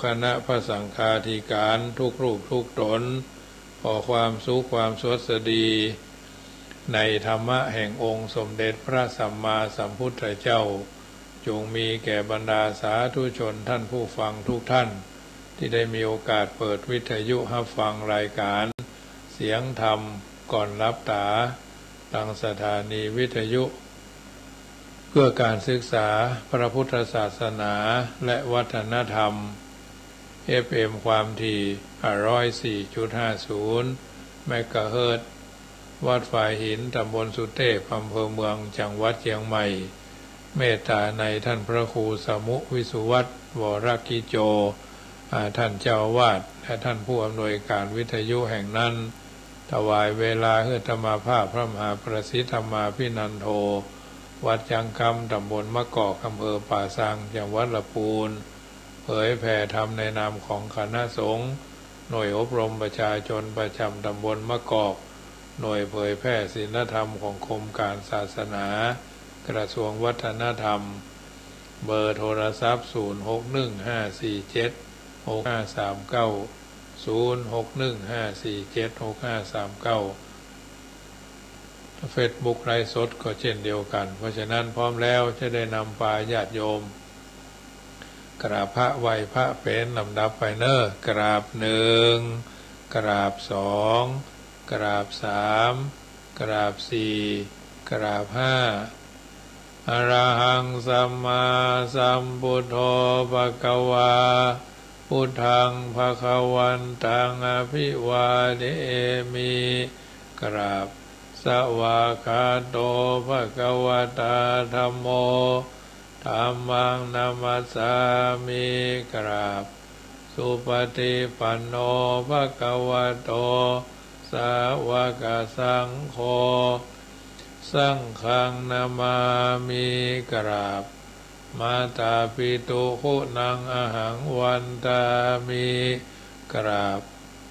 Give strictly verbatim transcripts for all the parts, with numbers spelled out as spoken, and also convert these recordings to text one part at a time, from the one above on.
คณะพระสังฆาธิการทุกรูปทุกต๋น ขอความสุขความสวัสดี ในธรรมะแห่งองค์สมเด็จพระสัมมาสัมพุทธเจ้า จงมีแก่บรรดาสาธุชนท่านผู้ฟังทุกท่าน ตี้ได้มีโอกาสเปิดวิทยุฮับฟังรายการเสียงธรรมก่อนหลับต๋า ตางสถานีวิทยุเพื่อการศึกษาพระพุทธศาสนาและวัฒนธรรม เอฟเอ็ม ความถี่ ห้าร้อยสี่จุดห้าศูนย์ เมกะเฮิรตซ์ วัดฝายหิน ตำบลสุเทพ อำเภอเมือง จังหวัดเจียงใหม่ เมตต๋าในท่านพระครูสมุ วิสุวัฒน์ วรกิจโจ อ่า ท่านเจ้าอาวาส และท่านผู้อำนวยการวิทยุแห่งนั้น ถวายเวลาหื้ออาตมาภาพพระมหาประสิทธิ์ธรรมาภินันโท วัดจังกำ ตำบลมะกอก อำเภอป่าซาง จังหวัดละปูน เผยแผ่ธรรมในนามของคณะสงฆ์ หน่วยอบรมประชาชนประจำตำบลมะกอก หน่วยเผยแผ่ศีลธรรมของกรมการศาสนา กระทรวงวัฒนธรรม เบอร์โทรศัพท์ ศูนย์หกหนึ่งห้าสี่เจ็ดหกห้าสามเก้า ศูนย์หกหนึ่งห้าสี่เจ็ดหกห้าสามเก้า เฟซบุ๊กไลฟ์สดก็เช่นเดียวกัน เพราะฉะนั้นพร้อมแล้วจะได้นำพาญาติโยม กราบพระไหว้พระเป๋นลำดับไปเน่อ กราบหนึ่ง กราบสอง กราบสาม กราบสี่ กราบห้า อะระหังสัมมาสัมพุทโธ ภะคะวา พุทธัง ภะคะวันตัง อะภิวาเทมิ กราบ สวากขาโต ภะคะวะตา ธัมโม ธัมมัง นะมัสสามิ กราบ สุปะฏิปันโน ภะคะวะโต สาวกสังโฆ สังฆัง นะมามิ กราบ มาตาปิตุ คุณัง อะหัง วันทามิ กราบ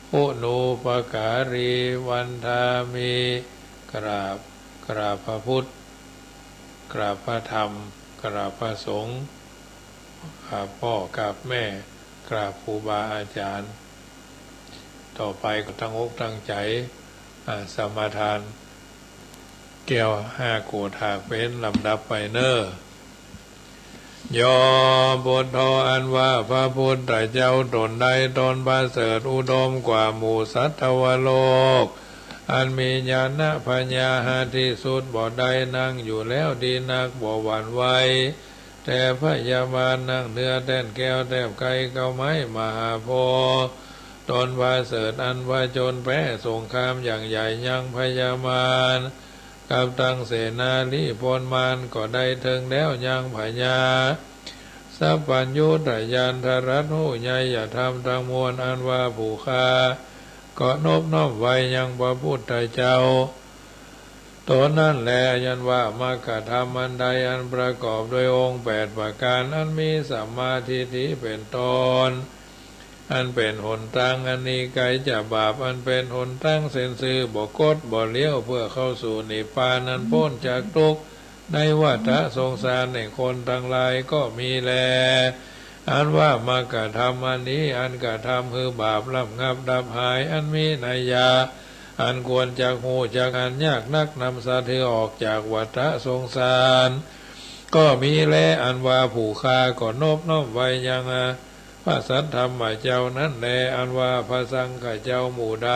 คุณูปการี วันทามิ กราบ กราบพระพุทธ กราบพระธรรม กราบพระสงฆ์ กราบพ่อกราบแม่ กราบครูบาอาจารย์ ต่อไปก็ตั้งอกตั้งใจ๋ อ่า สมาทาน แก้วห้าโกฏหากเป๋นลำดับไปเน่อ โย พุทโธ อันว่าพระพุทธเจ้าต๋นใด ต๋นประเสริฐอุดมกว่าหมู่สัตวโลก อันมีญาณปัญญาหาที่สุดบ่ได้ นั่งอยู่แล้วดีนัก บ่หวั่นไหว แต่พยามารนั่งเหนือแท่นแก้วแทบไขเข้าไม้มหาโพธิ์ ต๋นประเสริฐอันผจญแป๊สงครามอย่างใหญ่ยังพยามาร กับตังเสนาริพนมารก็ได้เถิงแล้วยังพญาสัพพัญญุตญาณ ทะลัดฮู้ใหญ่ยธรรมตังมวล อันว่าผู้ข้าก็นบน้อมไหว้ยังพระพุทธเจ้า ต๋นนั้นแล อันว่ามรรคธรรมอันใด อันประกอบด้วยองค์แปดประการ อันมีสัมมาทิฏฐิเป๋นต้น อันเป๋นหนตางอันหนีไกลจากบาป อันเป๋นหนตางเส้นซื่อ บ่คดบ่เลี้ยว เพื่อเข้าสู่นิพพาน อันป๊นจากทุกข์ในวัฏฏะสงสารแห่งคนตังหลายก็มีแล อันว่ามรรคธรรมอันนี้ อันกระทำหื้อบาประงับดับหาย อันมีนัยยะ อันควรจักฮู้จัก อันยากนักนำสัตว์หื้อออกจากวัฏฏะสงสาร ก็มีแล อันว่าผู้ข้าก็นบน้อมไหว้ยังพระสัทธรรมเจ้านั้นแล อันว่าพระสังฆเจ้าหมู่ใด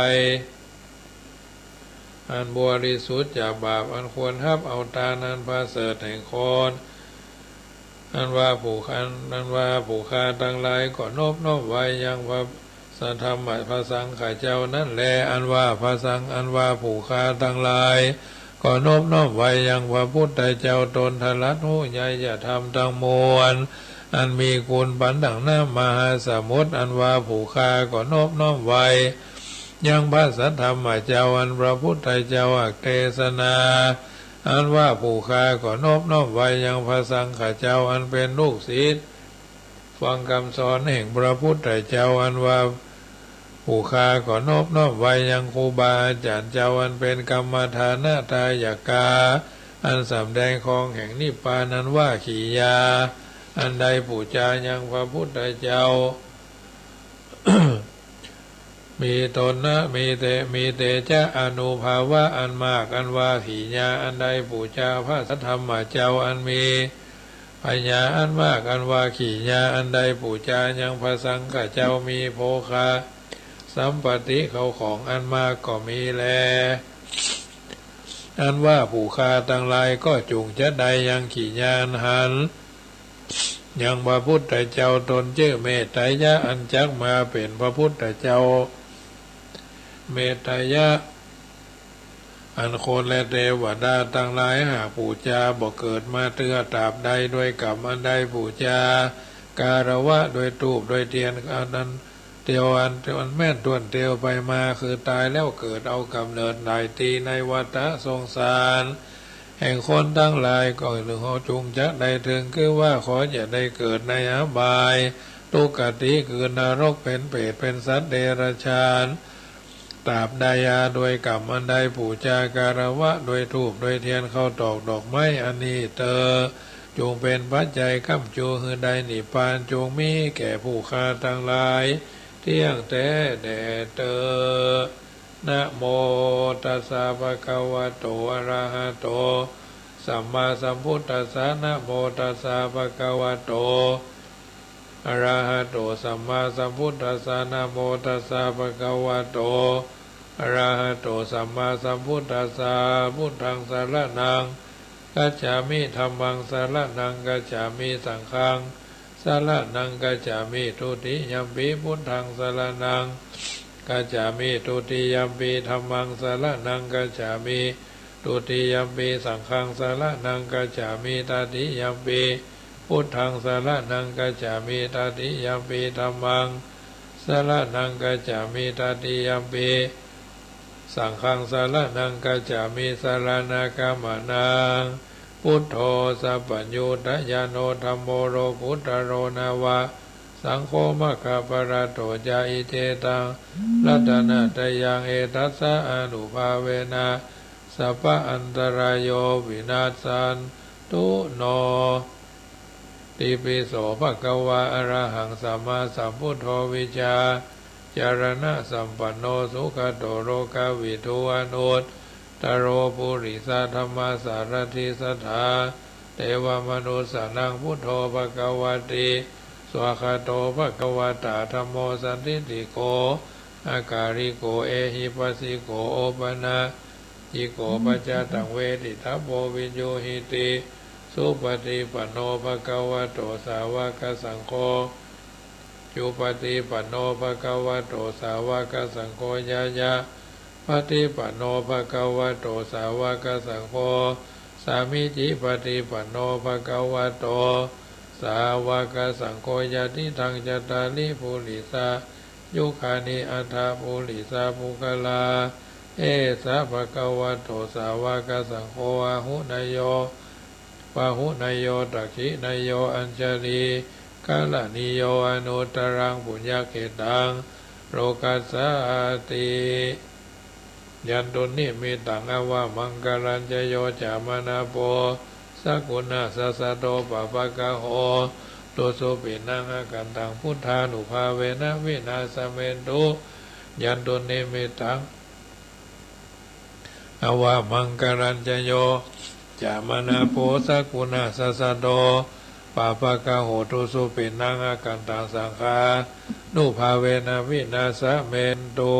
อันบริสุทธิ์จากบาป อันควรฮับเอาตานอันประเสริฐแห่งคน อันว่าผู้ข้า อันว่าผู้ข้าตังหลายก็นบน้อมไหว้ยังพระสัทธรรม พระสังฆเจ้านั้นแล อันว่าพระสัง อันว่าผู้ข้าตังหลายก็นบน้อมไหว้ยังพระพุทธเจ้าต๋น ทะลัดฮู้ใหญ่ยธรรมตังมวล อันมีคุณปานดั่งน้ำมหาสมุทร อันว่าผู้ข้าก็นบน้อมไหว้ยังพระสัทธรรมเจ้า อันพระพุทธเจ้าอักเตสนา อันว่าผู้ข้าก็นบน้อมไหว้ยังพระสังฆเจ้า อันเป๋นลูกศิษย์ฟังกำสอนแห่งพระพุทธเจ้า อันว่าผู้ข้าก็นบน้อมไหว้ยังครูบาอาจารย์เจ้า อันเป๋นกรรมฐานทายกะ อันสำแดงของแห่งนิพพาน อันว่ากิริยา อันได้ปู๋จายังพระพุทธเจ้า มีตนนะ มีเต มีเตจะอานุภาพะอันมาก อันว่ากิริยาอันใดปู๋จาพระสัทธรรมะเจ้า อันมีปัญญาอันมาก อันว่ากิริยาอันใดปู๋จายังพระสังฆะเจ้า มีโภคสัมปติเข้าของอันมากก็มีแล อันว่าผู้ข้าตังหลายก็จุ่งจะได้ยังกิริยาอันหัน ยังพระพุทธเจ้าตนจื้อเมตตายะ อันจักมาเป๋นพระพุทธเจ้า เมตตายะ อันคนและเตวดาตังหลายหากปู๋จาบ่เกิดมาเตื้อตราบใด ด้วยกำอันใดปู๋จาการะวะด้วยธูปด้วยเตียนอันนั้น เตียวอัน อันแม่นถ้วนเตียวไปมา คือต๋ายแล้วเกิดเอาก๋ำเนิดหลายตี้ในวัฏฏะสงสาร แห่งคนตังหลายก็เฮาจุ่งจะได้เถิง คือว่าขอจะได้เกิดในอบาย ทุกขติ คือนรก เป๋นเปรต เป๋นสัตว์เดรัจฉาน ตราบใดอาด้วยกำอันใดปู๋จาการะวะด้วยธูปด้วยเตียนข้าวตอกดอกไม้อันนี้เต๊อะ จุ่งเป๋นปัจจัยก้ำจู๋หื้อได้นิพพาน จุ่งมีแก่ผู้ข้าตังหลาย เตี้ยงแต๊แด่เต๊อะ นะโมตัสสะภะคะวะโต อะระหะโต สัมมาสัมพุทธัสสะ นะโมตัสสะภะคะวะโต อะระหะโต สัมมาสัมพุทธัสสะ นะโมตัสสะภะคะวะโต อะระหะโต สัมมาสัมพุทธัสสะ พุทธังสะระณัง คัจฉามิ ธัมมัง สะระณัง คัจฉามิ สังฆัง สะระณัง คัจฉามิ ทุติยัมปิ พุทธัง สะระณัง คัจฉามิ ทุติยัมปิ ธัมมัง สะระณัง คัจฉามิ ทุติยัมปิ สังฆัง สะระณัง คัจฉามิ ตติยัมปิ พุทธัง สะระณัง คัจฉามิ ตติยัมปิ ธัมมัง สะระณัง คัจฉามิ ตติยัมปิ สังฆัง สะระณัง คัจฉามิ สะระณะกะมะนัง พุทโธ สัพพัญญูตะญาโณ ธัมโม โลกุตโต นะวะ สังโฆ มัคคะปะระโต จะ อิเจตัง รัตนะตะยัง เอตัสสะ อานุภาเวนะ สัพพะอันตะราโย วินัสสันตุ โน ติปิโส ภะคะวา อะระหัง สัมมาสัมพุทโธ วิชาจะระณะสัมปันโน สุขะโต โลกะวิทู อนุตตะโร ปุริสะธัมมาสารถิ สัทธา เตวะมนุสสานัง พุทโธ ภะคะวะติ สวาคาโต ภะคะวะตะ ธัมโม สันทิฏฐิโก อะกาลิโก เอหิปัสสิโก โอปะนะยิโก ปัจจตัง เวทิตะโพ วิญญูหิติ สุปะฏิปันโน ภะคะวะโต สาวะกะสังโฆ จุปะฏิปันโน ภะคะวะโต สาวะกะสังโฆ ยะยะปะฏิปันโน ภะคะวะโต สาวะกะสังโฆ สามีจิปะฏิปันโน ภะคะวะโต สาวะกะสังโฆ ยะติตัง จัตตาริ ปุริสา ยุคานิ อัฏฐะ ปุริสา ปุคคลา เอสะ ภะคะวะโต สาวะกะสังโฆ อาหุเนโย ปาหุเนโย ดักขิเนโย อัญชะลีกะระะณีโย อนุตตะรัง ปุญญะเขตัง โลกัสสาติ ยันตุนนิมิตตัง อาวะมังคะลัญจะโย จามะนะโพ สะกุณัสสะโต ปาปะกะโห ตุสุปิณัง อะกันตัง พุทธานุภาเวนะ วินาสะเมนตุ ยันตุนนิมิตตัง อาวะมังคะลัญจะโย จามะนะโพ สะกุณัสสะโต ปาปะกะโห ตุสุปิณัง อะกันตัง สังฆานุภาเวนะ วินาสะเมนตุ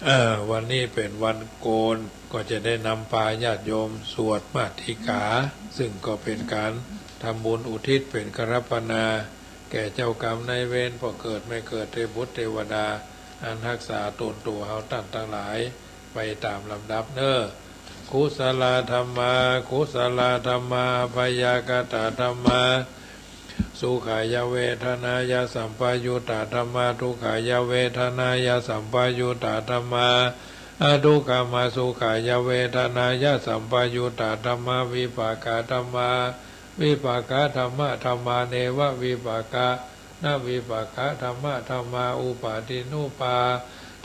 เอ่อ วันนี้เป๋นวันโกน ก็จะได้นำปาญาติโยมสวดมาติกา ซึ่งก็เป๋นก๋านทำบุญอุทิศเป๋นกะรัปปะนา แก่เจ้ากรรมนายเวร ป้อเกิดแม่เกิด เตบุตรเตวดา อันฮักษาต๋นตั๋วเฮาต้านตังหลาย ไปต๋ามลำดับเน่อ กุสลาธัมมา กุสลาธัมมา อัพพยากตาธัมมา สุขายะเวทนายะสัมปยุตตาธัมมา ทุกขายะเวทนายะสัมปยุตตาธัมมา อทุกขมสุขายะเวทนายะสัมปยุตตาธัมมา วิปากาธัมมา วิปากาธัมมะธัมมา เนวะวิปากา นะวิปากาธัมมะธัมมา อุปาทินนุปา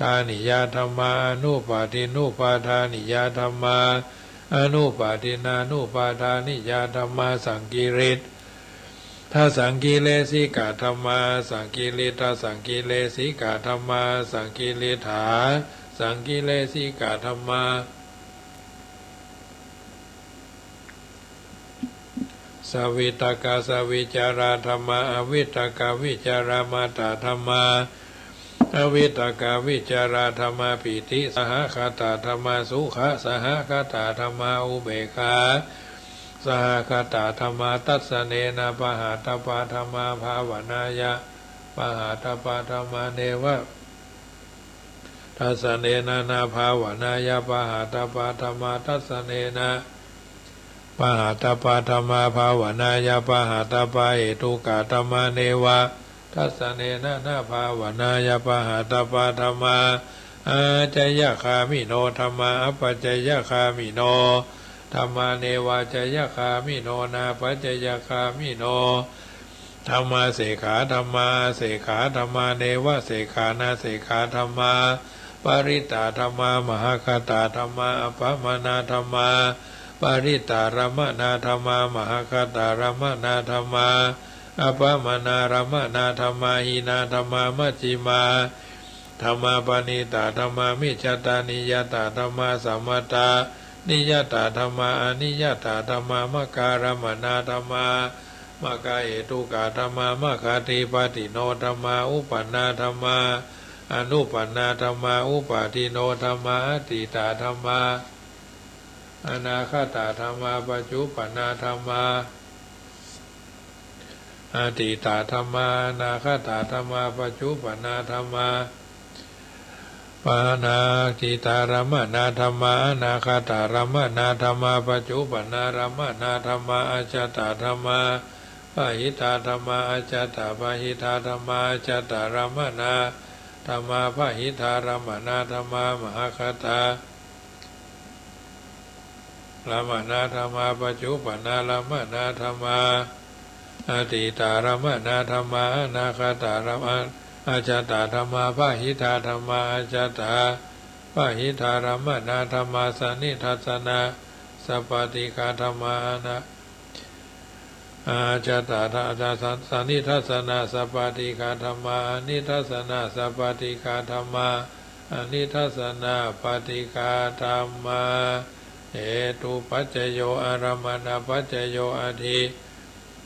ทานิยาธัมมา อนุปาทินนุปาทานิยาธัมมา อนุปาทินานุปาทานิยาธัมมา สังกิริต ทสังกิเลสิกะธัมมา สังกิริทธสังกิเลสิกะธัมมา สังกิริทธาสังกิเลสิกะธัมมา สวิตกสวิจารธัมมา อวิตกวิจารมัตตธัมมา อวิตกวิจารธัมมา ปีติสหคตธัมมา สุขสหคตธัมมา อุเบกขาสหคตธัมมา ทัสสะเนนะปะหะทะปะธัมมา ภาวนายะปะหะทะปะธัมมา เนวะ ทัสสะเนนะนะภาวนายะปะหะทะปะธัมมา ทัสสะเนนะปะหะทะปะธัมมา ภาวนายะปะหะทะปะเหตุกะธัมมา เนวะ ทัสสะเนนะนะภาวนายะปะหะทะปะธัมมา อาจยคามิโนธัมมา อัปปะจยคามิโนธัมมา เนวาจยคามิโน นาปัจจยคามิโนธัมมา เสขาธัมมา อาเสขาธัมมา เนวะเสขานาเสขาธัมมา ปริตตาธัมมา มหคตาธัมมา อัปปมาณาธัมมา ปริตตารมณาธัมมา มหคตารมณาธัมมา อัปปมาณารมณาธัมมา หีนาธัมมา มัชฌิมาธัมมา ปะณีตาธัมมา มิจฉตานิยตาธัมมา สัมมตานิยตาธัมมา อนิยตาธัมมา มกขารมณาธัมมา มกขเหตุกะธัมมา มกขาธิปติโนธัมมา อุปปนนาธัมมา อนุปปนนาธัมมา อุปปาทิโนธัมมา อตีตาธัมมา อนาคตาธัมมา ปัจจุปปนนาธัมมา อตีตาธัมมา อนาคตาธัมมา ปัจจุปปนนาธัมมา ปานาคติตารมณาธัมมา อนาคตารมณาธัมมา ปัจจุปปนารมณาธัมมา อัจจตาธัมมา ปะหิตาธัมมา อัจจตปะหิตาธัมมา อัจจตารมณาธัมมา ปะหิตารมณาธัมมา มหคตา รมณาธัมมา ปัจจุปปนารมณาธัมมา อตีตารมณาธัมมา อนาคตารม อัจจตาธัมมา ปะหิตาธัมมา อัจจตปะหิตารมณาธัมมา สนิทัสสนาสปาติกาธัมมา อนา อาจจตาธัมมา สนิทัสสนาสปาติกาธัมมา อนิทัสสนาสปาติกาธัมมา อนิทัสสนาปาติกาธัมมา เหตุปัจจโย อารมณปัจจโย อธิ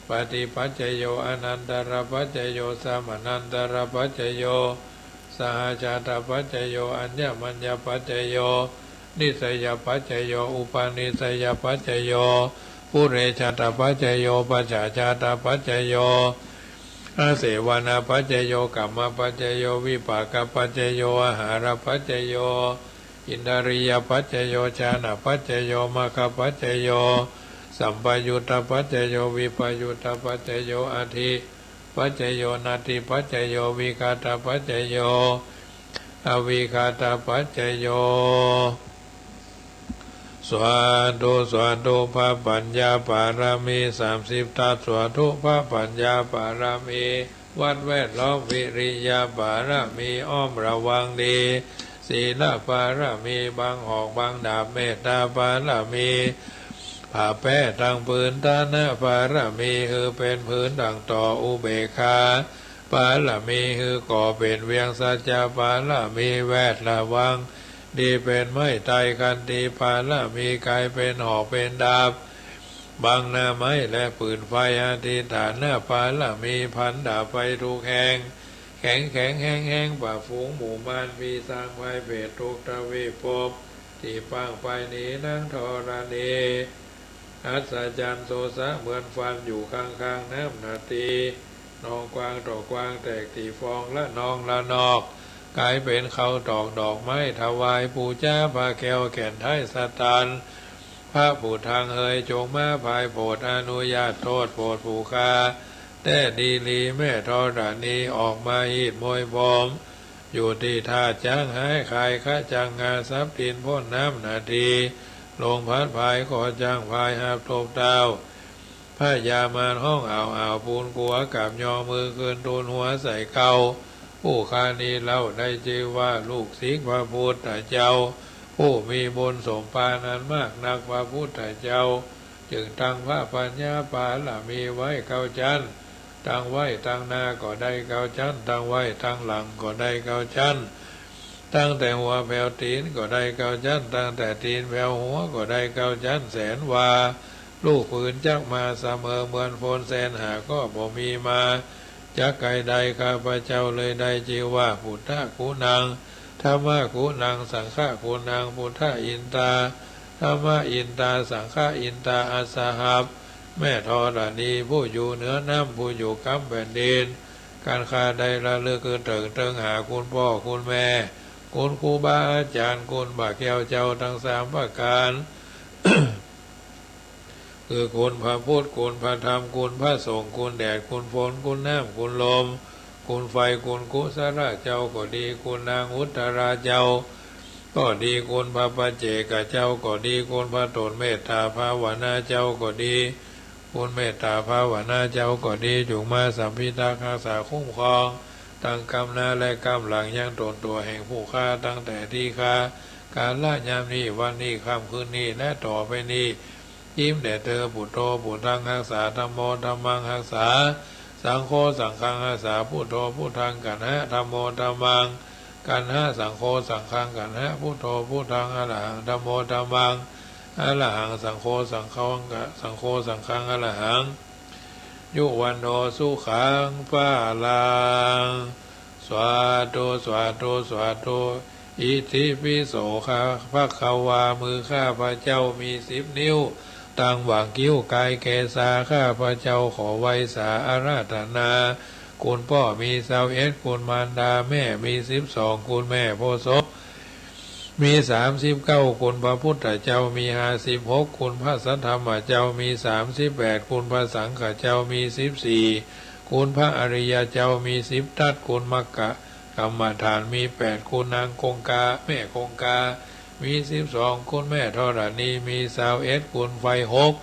ปติปัจจโย อนันตรปัจจโย สมนันตรปัจจโย สหชาตปัจจโย อัญญมัญญปัจจโย นิสสยปัจจโย อุปนิสสยปัจจโย ปุเรชาตปัจจโย ปัจฉาชาตปัจจโย อาเสวนาปัจจโย กัมมปัจจโย วิปากปัจจโย อาหารปัจจโย อินทรียปัจจโย ฌานปัจจโย มัคคปัจจโย สัมปยุตตปัจจโย วิปยุตตปัจจโย อธิปัจจโย นัตถิปัจจโย วิคตปัจจโย อวิคตปัจจโย สาธุ สาธุ พระปัญญาปารมีสามสิบทัศ สาธุ พระปัญญาปารมี วัดแวดล้อม วิริยปารมี อ้อมระวังดี ศีลปารมี บังหอกบังดาบ เมตตาปารมี ผ้าแป๊ตังผืน ทานปารมี หื้อเป๋นผืนตังต่อ อุเบกขาปารมี หื้อก่อเป๋นเวียง สัจจะปารมี แวดระวังดีเป๋นไม้ไต้ ขันติปารมี ก๋ายเป๋นหอกเป๋นดาบ บังหน้าไม้และปืนไฟ อธิฐานปารมี พันดาบไปทุกแห่ง แข็งแข็งแฮงแฮง ปราบฝูงหมู่มารผีสางภัยเปรตทุกทวีปภพ ตี้ปางไปหนีนังธรณี อัศจรรย์โสสะเหมือนฟานอยู่ข้างๆ น้ำนาที นองกว้างต่อกว้างแตกตี้ฟองละนองละนอก ก๋ายเป๋นข้าวตอกดอกไม้ถวายปู๋จา พระแก้วแก่นไทยสตัน พระผู้ทังเหยจงมาผายโผด อนุญาตโทษโผดผู้ข้า แต่ดีหลีแม่ธรณี ออกมาฮีดมวยผม อยู่ตี้ท่าจ๊างหายขาย ขะจังงาสับตินพ่นน้ำนาที ลงพัดผายก็จั้งผายหับตบเต้า พญามารฮ้องอ้าวอ้าว ปูนกั๋วกราบยอมือขึ้นทูลหัวใส่เกล้า ผู้ข้านี้เล่าได้จื้อว่าลูกศิษย์พระพุทธเจ้า ผู้มีบุญสมภารอันมากนัก พระพุทธเจ้าจึงตั้งพระปัญญาปารมีไว้เก้าจั้น ตั้งไว้ตังหน้าก็ได้เก้าจั๊น ตั้งไว้ตังหลังก็ได้เก้าจั๊น ตั้งแต่หัวแผวตี๋นก็ได้เก้าจั๊น ตั้งแต่ตี๋นแผวหัวก็ได้เก้าจั๊นแสนวา ลูกปืนจักมาเสมอเหมือนฝนแสนหาก็บ่มีมา จักใคร่ได้ ข้าพเจ้าเลยได้จื้อว่า พุทธกุณัง ธัมมกุณัง สังฆกุณัง พุทธอินตา ธัมมอินตา สังฆอินตา อัสสหัส แม่ธรณี ผู้อยู่เหนือน้ำ ผู้อยู่กำแผ่นดิน กันข้าได้ระลึกคือเถิงเถิงหาคุณป้อคุณแม่ คุณครูบาอาจ๋ารย์ คุณพระแก้วเจ้าตังสามประก๋าน คือคุณพระพุทธ คุณพระธรรม คุณพระสงฆ์ คุณแดด คุณฝน คุณน้ำ คุณลม คุณไฟ คุณกุศลเจ้าก็ดี คุณนางอุตตราเจ้าก็ดี คุณพระปัจเจกเจ้าก็ดี คุณพระตนเมตตาภาวนาเจ้าก็ดี คุณเมตตาภาวนาเจ้าก็ดี จุ่งมาสัมพิทักษ์ฮักษาคุ้มครอง ตังกำหน้าและกำหลังยังตนตั๋วแห่งผู้ข้า ตั้งแต่ตี้ข้า กาละยามนี้ วันนี้ ค่ำคืนนี้ และต่อไปนี้ อิมแด่เธอ พุทโธ พุทธัง ฮักษา ธัมโม ธัมมัง ฮักษา สังโฆ สังฆัง ฮักษา พุทโธ พุทธัง กัณหะ ธัมโม ธัมมัง กัณหะ สังโฆ สังฆัง กัณหะ พุทโธ พุทธัง อะระหัง ธัมโม ธัมมัง อะระหัง สังโฆ สังฆัง สังโฆ สังฆัง อะระหัง ยุวัณโณ สุขัง พลัง สาธุ สาธุ สาธุ อิติปิโส ภะคะวา มือข้าพเจ้ามีสิบนิ้ว ตังหว่างคิ้วกายเกศา ข้าพเจ้าขอไหว้สาอาราธนา คุณป้อมีซาวเอ็ด คุณมารดาแม่มีสิบสอง คุณแม่โพธิ์ศพ มีสามสิบเก้า คุณพระพุทธเจ้ามีห้าสิบหก คุณพระสัทธรรมเจ้ามีสามสิบแปด คุณพระสังฆเจ้ามีสิบสี่ คุณพระอริยเจ้ามีสิบทัศ คุณมัคคะกรรมฐานมีแปด คุณนางคงคา แม่คงคา มีสิบสอง คุณแม่ธรณีมีซาวเอ็ด คุณไฟหก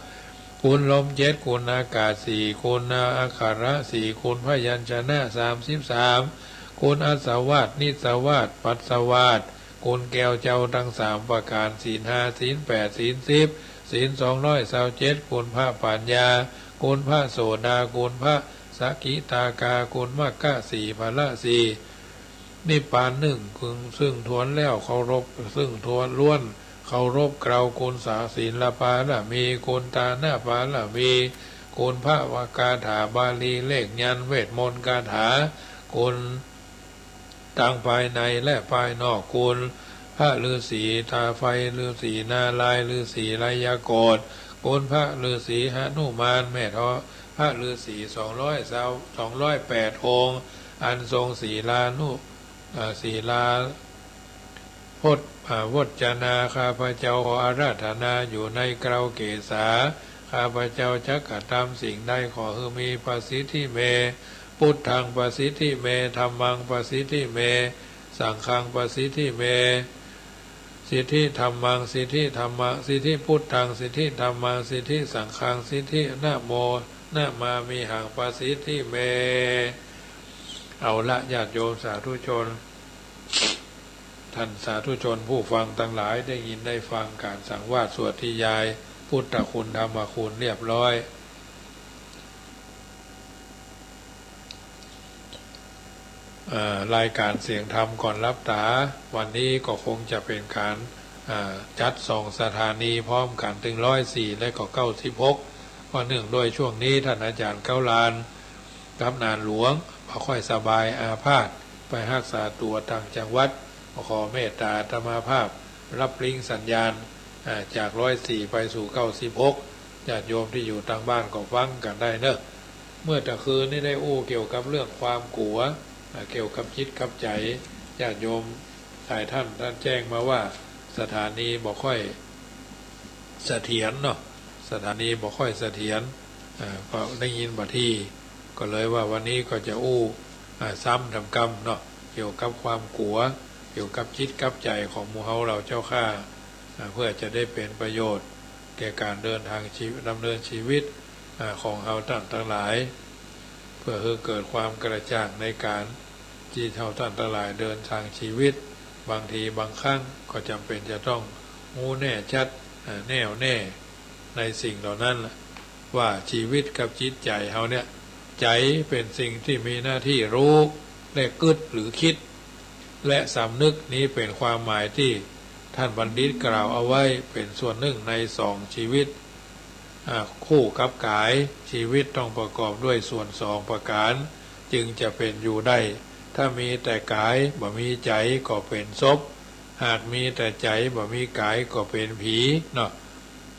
คุณลมเจ็ด คุณอากาศสี่ คุณอักขระสี่ คุณพยัญชนะสามสิบสาม คุณอาสวาส นิสวาส ปัสสวาส คุณแก้วเจ้าตังสามประก๋าน ศีลห้า ศีลแปด ศีลสิบ ศีลสองร้อยซาวเจ็ด คุณพระปัญญา คุณพระโสดา คุณพระสกิทาคา คุณมัคคะสี่ ผละสี่ นิพพานหนึ่ง ซึ่งถ้วนแล้วเคารพ ซึ่งถ้วนล้วนเคารพเกลา คุณสา ศีลปารมี คุณทานปารมี คุณพระวกาถาบาลี เลขยันต์ เวทมนต์คาถา คุณตังภายในและภายนอก คุณพระฤๅษีตาไฟ ฤๅษีนารายณ์ ฤๅษีไลยโกฏ คุณพระฤๅษีหนุมาน แม่ธร พระฤๅษีสองร้อยซาว สองร้อยแปดองค์ อันทรงศีลานุ เอ่อ ศีลา พจน์ อ่า พจนา ข้าพเจ้าขออาราธนาอยู่ในเกลาเกศา ข้าพเจ้าจักกระทำสิ่งใดขอหื้อมีประสิทธิเม พุทธังประสิทธิเม ธัมมังประสิทธิเม สังฆังประสิทธิเม สิทธิธัมมัง สิทธิธัมมัง สิทธิพุทธัง สิทธิธัมมัง สิทธิสังฆัง สิทธินะโม นะมามิหัง ประสิทธิเม เอาละ ญาติโยมสาธุชน ท่านสาธุชนผู้ฟังตังหลาย ได้ยินได้ฟังก๋านสังวาสสวดทยายพุทธคุณธรรมคุณเรียบร้อย เอ่อ รายก๋านเสียงธรรมก่อนหลับต๋า วันนี้ก็คงจะเป๋นก๋าน เอ่อ จัดสองสถานีพร้อมกั๋น เถิงร้อยสี่ และก็เก้าสิบหก เพราะเนื่องด้วยช่วงนี้ท่านอาจ๋ารย์เก๊าลาน กับหนานหลวง บ่ค่อยสบายอาพาธ ไปฮักษาตั๋วต่างจังหวัด ขอเมตตาอาตมาภาพ รับลิงก์สัญญาณ อ่า จากร้อยสี่ ไปสู่ เก้าสิบหก ญาติโยมตี้อยู่ตางบ้านก็ฟังกั๋นได้เนาะ เมื่อตะคืนนี้ได้อู้เกี่ยวกับเรื่องความกั๋ว อ่า เกี่ยวกับจิตกับใจ๋ ญาติโยมหลายท่าน ท่านแจ้งมาว่าสถานีบ่ค่อยเสถียรเนาะ สถานีบ่ค่อยเสถียร อ่า ก็ได้ยินบ่าตี้ ก็เลยว่าวันนี้ก็จะอู้ อ่า ซ้ำต๋ามกำเนาะ เกี่ยวกับความกั๋ว เกี่ยวกับจิตกับใจ๋ของหมู่เฮาเหล่าเจ้าข้า อ่า เพื่อจะได้เป๋นประโยชน์แก่ก๋านเดินทางชีวิต ดำเนินชีวิต อ่า ของเฮาต้านตังหลาย เพื่อหื้อเกิดความกระจ่างในก๋านตี้เฮาต้านตังหลายเดินทางชีวิต บางทีบางครั้งก็จ๋ำเป๋นจะต้องฮู้แน่ชัด อ่า แน่วแน่ในสิ่งเหล่านั้นแหละ ว่าชีวิตกับจิตใจ๋เฮาเนี่ย ใจ๋เป๋นสิ่งตี้มีหน้าตี้ฮู้ และกึ๊ดหรือคิด และสำนึก นี้เป๋นความหมายตี้ต้านบัณฑิตกล่าวเอาไว้เป๋นส่วนนึ่งในสองจีวิต อ่า คู่กับก๋าย จีวิตต้องประกอบด้วยส่วนสองประก๋าน จึงจะเป๋นอยู่ได้ ถ้ามีแต่ก๋าย บ่มีใจ๋ ก็เป๋นศพ หากมีแต่ใจ๋ บ่มีก๋าย ก็เป๋นผีเนาะ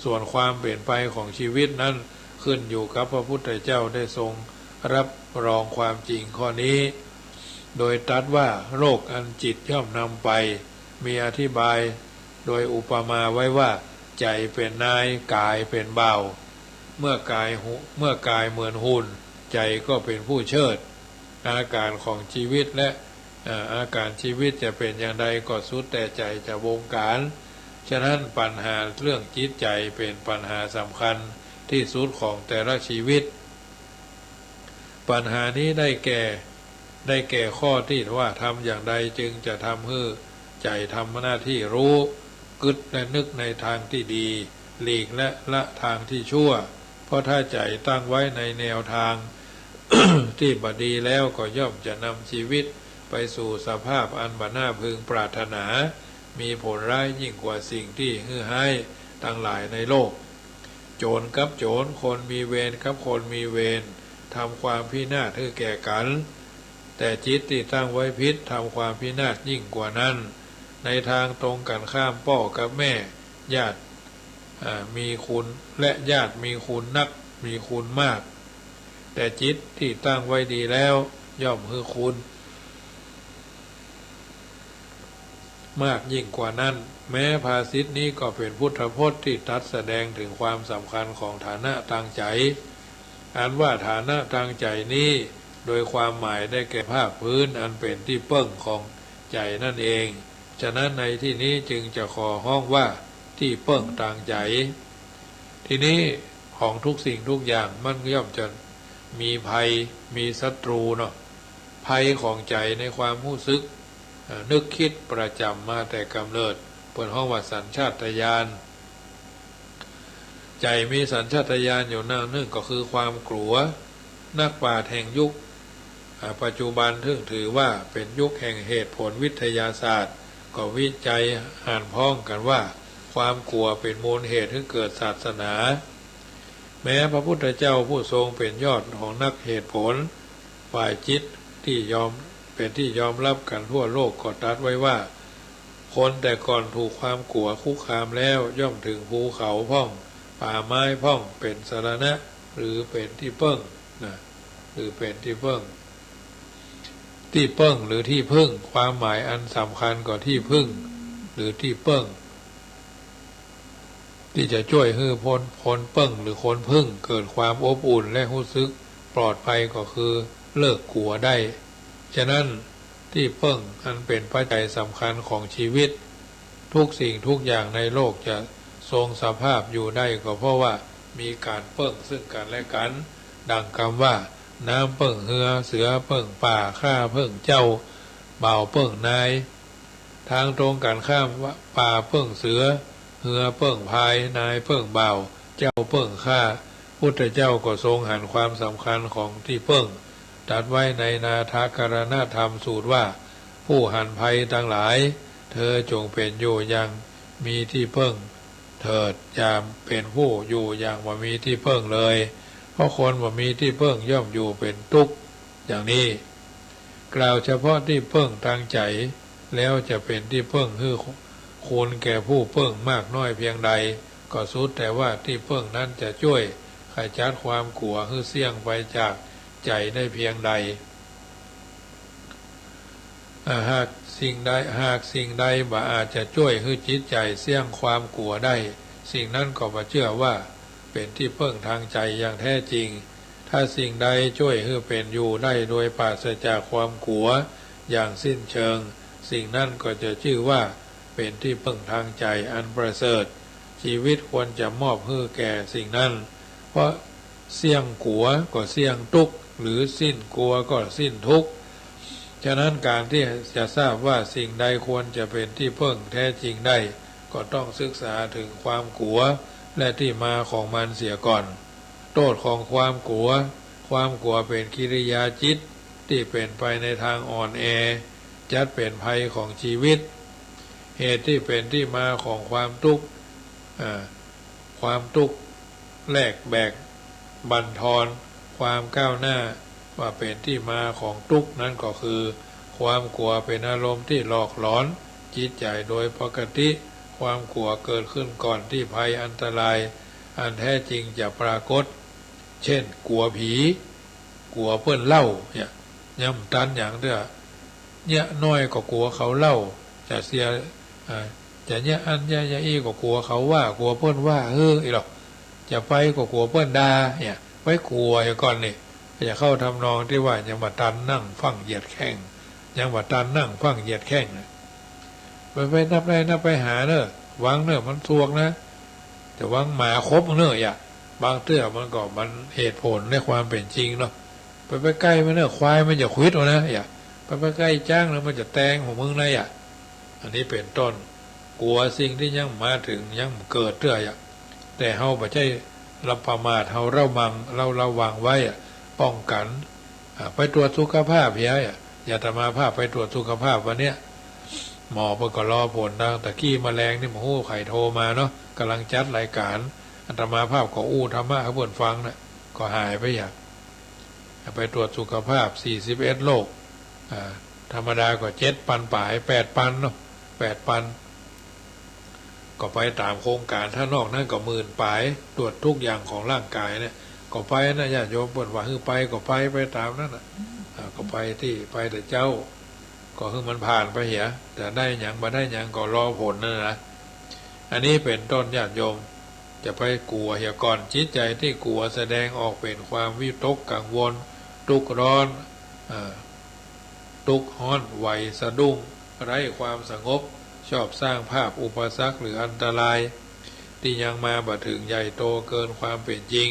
ส่วนความเป๋นไปของจีวิตนั้น ขึ้นอยู่กับพระพุทธเจ้าได้ทรงรับรองความจริงข้อนี้ โดยตรัสว่า โรคอันจิตย่อมนำไป มีอธิบายโดยอุปมาไว้ว่า ใจ๋เป๋นนาย ก๋ายเป๋นบ่าว เมื่อก๋ายหุ- เมื่อก๋ายเหมือนหุ่น ใจ๋ก็เป๋นผู้เชิด อาก๋านของจีวิตและ เอ่อ อาก๋านจีวิตจะเป๋นอย่างใดก็สุดแต่ใจ๋จะบงก๋าน ฉะนั้นปัญหาเรื่องจิตใจ๋เป๋นปัญหาสำคัญตี้สุดของแต่ละจีวิต ปัญหานี้ได้แก่ ได้แก่ข้อตี้ว่าทำอย่างใดจึงจะทำหื้อใจ๋ทำหน้าตี้ฮู้ กึ๊ดและนึกในตางตี้ดี หลีกและละตางตี้ชั่ว เพราะถ้าใจ๋ตั้งไว้ในแนวตางตี้บ่ดีแล้วก็ย่อมจะนำจีวิตไปสู่สภาพอันบ่น่าพึงปรารถนา มีผลร้ายยิ่งกว่าสิ่งตี้หื้อฮ้ายตังหลายในโลก โจรกับโจร คนมีเวรกับคนมีเวร ทำความพินาศหื้อแก่กั๋น แต่จิตตี้ตั้งไว้ผิดทำความพินาศยิ่งกว่านั้น ในตางตรงกั๋นข้าม ป้อกับแม่ ญาติ อ่า มีคุณ และญาติมีคุณนัก มีคุณมาก แต่จิตตี้ตั้งไว้ดีแล้ว ย่อมหื้อคุณ มากยิ่งกว่านั้น แม้ภาษิตนี้ก็เป๋นพุทธพจน์ตี้ตรัสแสดงเถิงความสำคัญของฐานะตางใจ๋ อันว่าฐานะตางใจ๋นี้ โดยความหมายได้แก่ภาคพื้นอันเป๋นตี้เปิ้งของใจ๋นั่นเอง ฉะนั้นในตี้นี้จึงจะขอฮ้องว่าตี้เปิ้งตางใจ๋ ตี้นี้ของทุกสิ่งทุกอย่างมันย่อมจะมีภัย มีศัตรูเนาะ ภัยของใจ๋ในความฮู้สึก เอ่อ นึกกึ๊ดประจ๋ำมาแต่ก๋ำเนิด เปิ้นฮ้องว่าสัญชาตญาณ ใจ๋มีสัญชาตญาณอยู่หน้านึ่งก็คือความกั๋ว นักปราชญ์แห่งยุค อ่า ปัจจุบันซึ่งถือว่าเป๋นยุคแห่งเหตุผลวิทยาศาสตร์ ก็วิจัยหันพ้องกั๋นว่า ความกั๋วเป๋นมูลเหตุหื้อเกิดศาสนา แม้พระพุทธเจ้าผู้ทรงเป๋นยอดของนักเหตุผล ฝ่ายจิตตี้ยอม เป๋นตี้ยอมฮับกั๋นทั่วโลกก็ตรัสไว้ว่า คนแต่ก่อนถูกความกั๋วคุกคามแล้ว ย่อมเถิงภูเขาพ่อง ป่าไม้พ่อง เป๋นสรณะ หรือเป๋นตี้เปิ้ง นะ หรือเป๋นตี้เปิ้ง ตี้เปิ้งหรือตี้พึ่ง ความหมายอันสำคัญก็ตี้พึ่ง หรือตี้เปิ้ง ตี้จะจ้วยหื้อคน คนเปิ้งหรือคนพึ่งเกิดความอบอุ่นและฮู้สึกปลอดภัยก็คือเลิกกั๋วได้ ฉะนั้นตี้เปิ้งอันเป๋นปัจจัยสำคัญของจีวิต ทุกสิ่งทุกอย่างในโลกจะทรงสภาพอยู่ได้ก็เพราะว่ามีก๋านเปิ้งซึ่งกั๋นและกั๋น ดังกำว่า น้ำเปิ้งเฮือ เสือเปิ้งป่า ข้าเปิ้งเจ้า บ่าวเปิ้งนาย ตางตรงกั๋นข้าม ป่าเปิ้งเสือ เฮือเปิ้งพาย นายเปิ้งบ่าว เจ้าเปิ้งข้า พุทธเจ้าก็ทรงหันความสำคัญของตี้เปิ้ง ตรัสไว้ในนาถกรณธรรมสูตรว่า ผู้หันภัยตังหลาย เธอจงเป๋นอยู่อย่างมีตี้เปิ้งเถิด อย่าเป๋นผู้อยู่อย่างบ่มีตี้เปิ้งเลย เพราะคนบ่มีตี้เปิ้งย่อมอยู่เป๋นตุ๊กข์ อย่างนี้ กล่าวเฉพาะตี้เปิ้งตางใจ๋แล้วจะเป๋นตี้เปิ้งหื้อคุณแก่ผู้เปิ้งมากน้อยเพียงใด ก็สุดแต่ว่าตี้เปิ้งนั้นจะจ้วยขจัดความกั๋วหื้อเสี้ยงไปจากใจ๋ได้เพียงใด อ่า หากสิ่งใด หากสิ่งใดบ่อาจจะจ้วยหื้อจิตใจ๋เสี้ยงความกั๋วได้ สิ่งนั้นก็บ่เจื้อว่าเป๋นตี้เปิ้งตางใจ๋อย่างแท้จริง ถ้าสิ่งใดจ้วยหื้อเป๋นอยู่ได้โดยปราศจากความกั๋วอย่างสิ้นเชิง สิ่งนั้นก็จะจื้อว่าเป๋นตี้เปิ้งตางใจ๋อันประเสริฐ จีวิตควรจะมอบหื้อแก่สิ่งนั้น เพราะเสี้ยงกั๋วก็เสี้ยงตุ๊กข์ หรือสิ้นกั๋วก็สิ้นทุกข์ ฉะนั้นก๋านตี้จะทราบว่าสิ่งใดควรจะเป๋นตี้เปิ้งแท้จริงได้ ก็ต้องศึกษาเถิงความกั๋ว และตี้มาของมันเสียก่อน โต้ษของความกั๋ว ความกั๋วเป๋นกิริยาจิตตี้เป๋นไปในตางอ่อนแอ จัดเป๋นภัยของจีวิต เหตุตี้เป๋นตี้มาของความตุ๊กข์ อ่า ความตุ๊กข์แลกแบกบั่นทอนความก้าวหน้า ว่าเป๋นตี้มาของตุ๊กข์นั้นก็คือ ความกั๋วเป๋นอารมณ์ตี้หลอกหลอนจิตใจ๋โดยปกติ ความกั๋วเกิดขึ้นก่อนตี้ภัยอันตรายอันแท้จริงจะปรากฏ เช่น กั๋วผี กั๋วเปิ้นเล่าเนี่ย ยังบ่ตันหยังเตื้อ เยียะน้อยก็กั๋วเขาเล่า จะเสีย อ่า จะเยียะอั้นเยียะอี้ก็กั๋วเขาว่า กั๋วเปิ้นว่า เออ อี้หรอก จะไปก็กั๋วเปิ้นด่าเนี่ย ไปกั๋วเหียก่อนนี่ จะเข้าทำนองตี้ว่ายังบ่ตันนั่งฟั่งเหยียดแข้ง ยังบ่ตันนั่งฟั่งเหยียดแข้งนะ ไป ไปนับได้นับไปหาเน่อ หวังเน่อมันสวกนะ จะหวังหมาขบเน่อ อย่า บางเตื้อมันก็มันเหตุผลในความเป๋นจริงเนาะ ไป ไปใก้มันเน่อ ควายมันจะขวิดเอานะ อย่า ไป ไปใก้จ๊างแล้วมันจะแตงหัวมึงนะ อย่า อันนี้เป๋นต้น กั๋วสิ่งตี้ยังบ่มาเถิง ยังบ่เกิดเตื้อ อย่า แต่เฮาบ่ใจ้ละประมาท เฮาระวัง เฮาระวังไว้อะ ป้องกั๋น อ่า ไปตรวจสุขภาพเหีย อ่ะ อาตมาภาพไปตรวจสุขภาพวันเนี้ย หมอเปิ้นก็รอผลนะ ตะกี้มะแลงนี่บ่ฮู้ใผโทรมาเนาะ ก่ำลังจัดรายก๋าน อาตมาภาพก็อู้ธรรมะหื้อเปิ้นฟังน่ะ ก็หายไปอย่าง ไปตรวจสุขภาพ สี่สิบเอ็ดโรค อ่า ธรรมดาก็เจ็ดปันป๋าย แปดปันเนาะ แปดปัน ก็ไปต๋ามโครงก๋าน ถ้านอกนั้นก็หมื่นป๋าย ตรวจกู้อย่างของร่างก๋ายเนี่ย ก็ไปนะ ญาติโยมเปิ้นว่าหื้อไปก็ไป ไปต๋ามนั้นน่ะ อ่า ก็ไปตี้ ไปเต๊อะเจ้า ก็หื้อมันผ่านไปเหีย จะได้หยังบ่ได้หยังก็รอผลนั่นนะ อันนี้เป๋นต้น ญาติโยม จะไปกั๋วเหียก่อน จิตใจ๋ตี้กั๋วแสดงออกเป๋นความวิตกกังวล ตุ๊กร้อน อ่า ตุ๊กฮ้อน ไหวสะดุ้ง ไร้ความสงบ ชอบสร้างภาพอุปสรรคหรืออันตราย ตี้ยังมาบ่เถิงใหญ่โตเกินความเป๋นจริง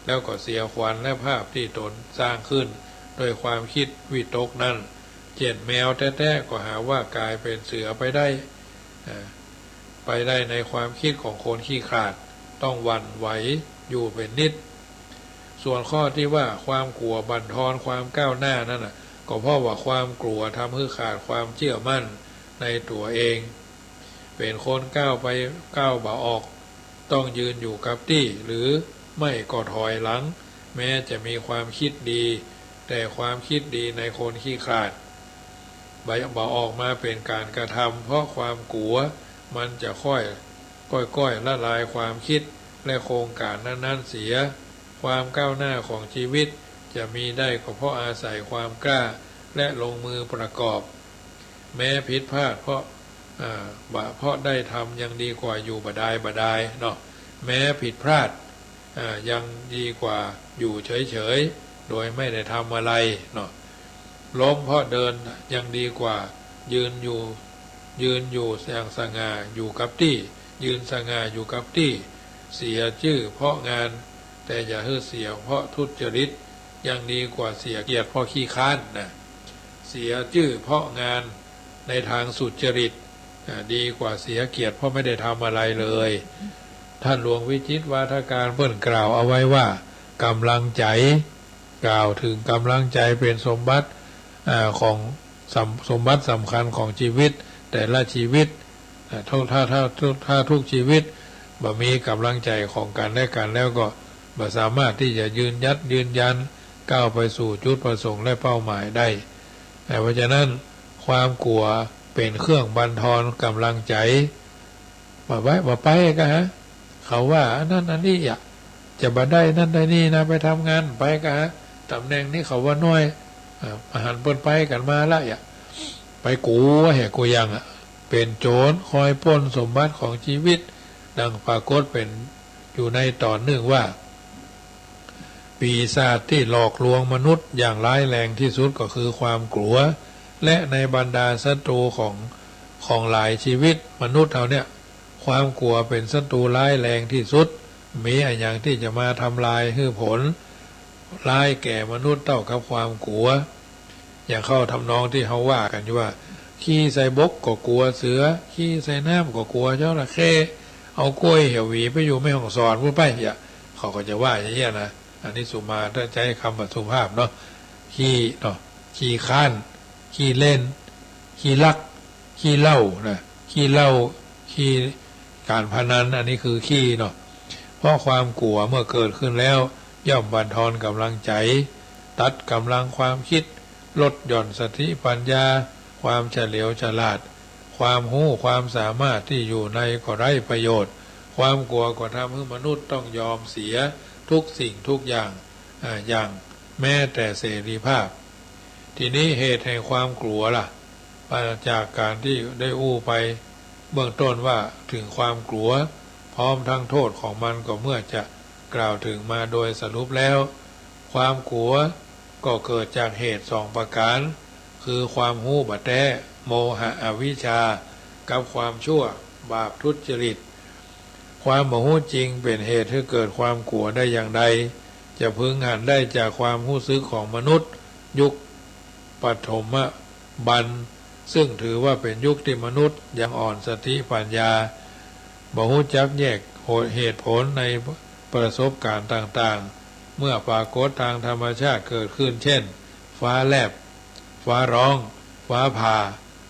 แล้วก็เสียขวัญและภาพตี้ตนสร้างขึ้น ด้วยความคิดวิตกนั้น เจ้นแมวแต๊ๆ ก็หาว่ากลายเป๋นเสือไปได้ อ่า ไปได้ในความคิดของคนขี้ขลาด ต้องหวั่นไหวอยู่เป๋นนิด ส่วนข้อตี้ว่าความกั๋วบั่นทอนความก้าวหน้านั้นน่ะ ก็เพราะว่าความกั๋วทำหื้อขาดความเจื้อมั่นในตั๋วเอง เป๋นคนก้าวไปก้าวบ่ออก ต้องยืนอยู่กับตี้ หรือไม่ก็ถอยหลัง แม้จะมีความคิดดี แต่ความคิดดีในคนขี้ขลาด บ่ บ่ออกมาเป๋นก๋านกระทำ เพราะความกั๋วมันจะค่อย ก้อยๆ ละลายความคิดและโครงก๋านนั้นๆ เสีย ความก้าวหน้าของจีวิตจะมีได้ก็เพราะอาศัยความกล้าและลงมือประกอบ แม้ผิดพลาดเพราะ อ่า บ่ เพราะได้ทำยังดีกว่าอยู่บ่ดายบ่ดายเนาะ แม้ผิดพลาด อ่า ยังดีกว่าอยู่เฉยๆ โดยไม่ได้ทำอะไรเนาะ ล้มเพราะเดินยังดีกว่ายืนอยู่ ยืนอยู่อย่างสง่าอยู่กับตี้ ยืนสง่าอยู่กับตี้ เสียจื้อเพราะงาน แต่อย่าหื้อเสียเพราะทุจริต ยังดีกว่าเสียเกียรติเพราะขี้คร้านนะ เสียจื้อเพราะงานในตางสุจริต อ่า ดีกว่าเสียเกียรติเพราะไม่ได้ทำอะไรเลย ท่านหลวงวิจิตรวาทการเปิ้นกล่าวเอาไว้ว่า ก๋ำลังใจ๋ กล่าวเถิงก๋ำลังใจ๋เป๋นสมบัติ อ่า ของ สม- สมบัติสำคัญของจีวิตแต่ละจีวิต อ่า ถ้า ถ้า ถ้า ถ้า ถ้าทุกจีวิตบ่มีก๋ำลังใจ๋ของกั๋นและกั๋นแล้วก็บ่สามารถตี้จะยืนหยัดยืนยันก้าวไปสู่จุดประสงค์และเป้าหมายได้ อ่า เพราะฉะนั้นความกั๋วเป๋นเครื่องบั่นทอนก๋ำลังใจ๋ บ่ไป บ่ไปก็ฮะ เขาว่าอันนั้นอันนี้อ่ะ จะบ่ได้นั่นได้นี่นะ ไปทำงาน ไปก็ฮะ ต๋ำแหน่งนี้เขาว่าน้อย อ่า หันเปิ้นไปกั๋นมาละอ่ะ ไปกั๋วแหะกั๋วยังอ่ะ เป๋นโจ๋รคอยปล้นสมบัติของจีวิต ดังปรากฏเป๋นอยู่ในต๋อนนึ่งว่า ปีศาจตี้หลอกลวงมนุษย์อย่างร้ายแรงตี้สุดก็คือความกั๋ว และในบรรดาศัตรูของ ของหลายจีวิตมนุษย์เฮาเนี่ย ความกั๋วเป๋นศัตรูร้ายแรงตี้สุด มีอะหยังตี้จะมาทำลายหื้อผลร้ายแก่มนุษย์เต้ากับความกั๋ว อย่างเข้าทำนองตี้เฮาว่ากั๋นอยู่ว่า ขี้ใส่บกก็กั๋วเสือ ขี้ใส่น้ำก็กั๋วจระเข้ เอาก้วยเหี่ยวหวีไปอยู่แม่ฮ่องสอนปู้นไป อย่า เขาก็จะว่าอย่างเงี้ยนะ อันนี้สุมาถ้าใจ๊กำว่าสุภาพเนาะ ขี้เนาะ ขี้ค้าน ขี้เล่น ขี้ลัก ขี้เหล้านะ ขี้เหล้า ขี้ก๋านพนัน อันนี้คือขี้เนาะ เพราะความกั๋วเมื่อเกิดขึ้นแล้ว ย่อมบั่นทอนก๋ำลังใจ๋ ตัดก๋ำลังความกึ๊ด ลดหย่อนสติปัญญา ความเฉลียวฉลาด ความฮู้ความสามารถตี้อยู่ในก็ไร้ประโยชน์ ความกั๋วก็ทำหื้อมนุษย์ต้องยอมเสียทุกสิ่งทุกอย่าง อ่า อย่างแม้แต่เสรีภาพ ทีนี้เหตุแห่งความกั๋วล่ะ มาจากก๋านตี้ได้อู้ไปเบื้องต้นว่าถึงความกั๋ว พร้อมทั้งโทษของมันก็เมื่อจะกล่าวถึงมาโดยสรุปแล้ว ความกั๋วก็เกิดจากเหตุสองประก๋าน คือความฮู้บ่แต๊ โมหะอวิชชา กับความชั่ว บาปทุจริต ความบ่ฮู้จริงเป๋นเหตุหื้อเกิดความกั๋วได้อย่างใด จะพึงหันได้จากความฮู้สึกของมนุษย์ ยุคปฐมบัล ซึ่งถือว่าเป๋นยุคตี้มนุษย์ยังอ่อนสติปัญญา บ่ฮู้จักแยกเหตุผลในประสบก๋ารณ์ต่างๆ เมื่อปรากฏตางธรรมชาติเกิดขึ้น เช่น ฟ้าแลบ ฟ้าร้อง ฟ้าผ่า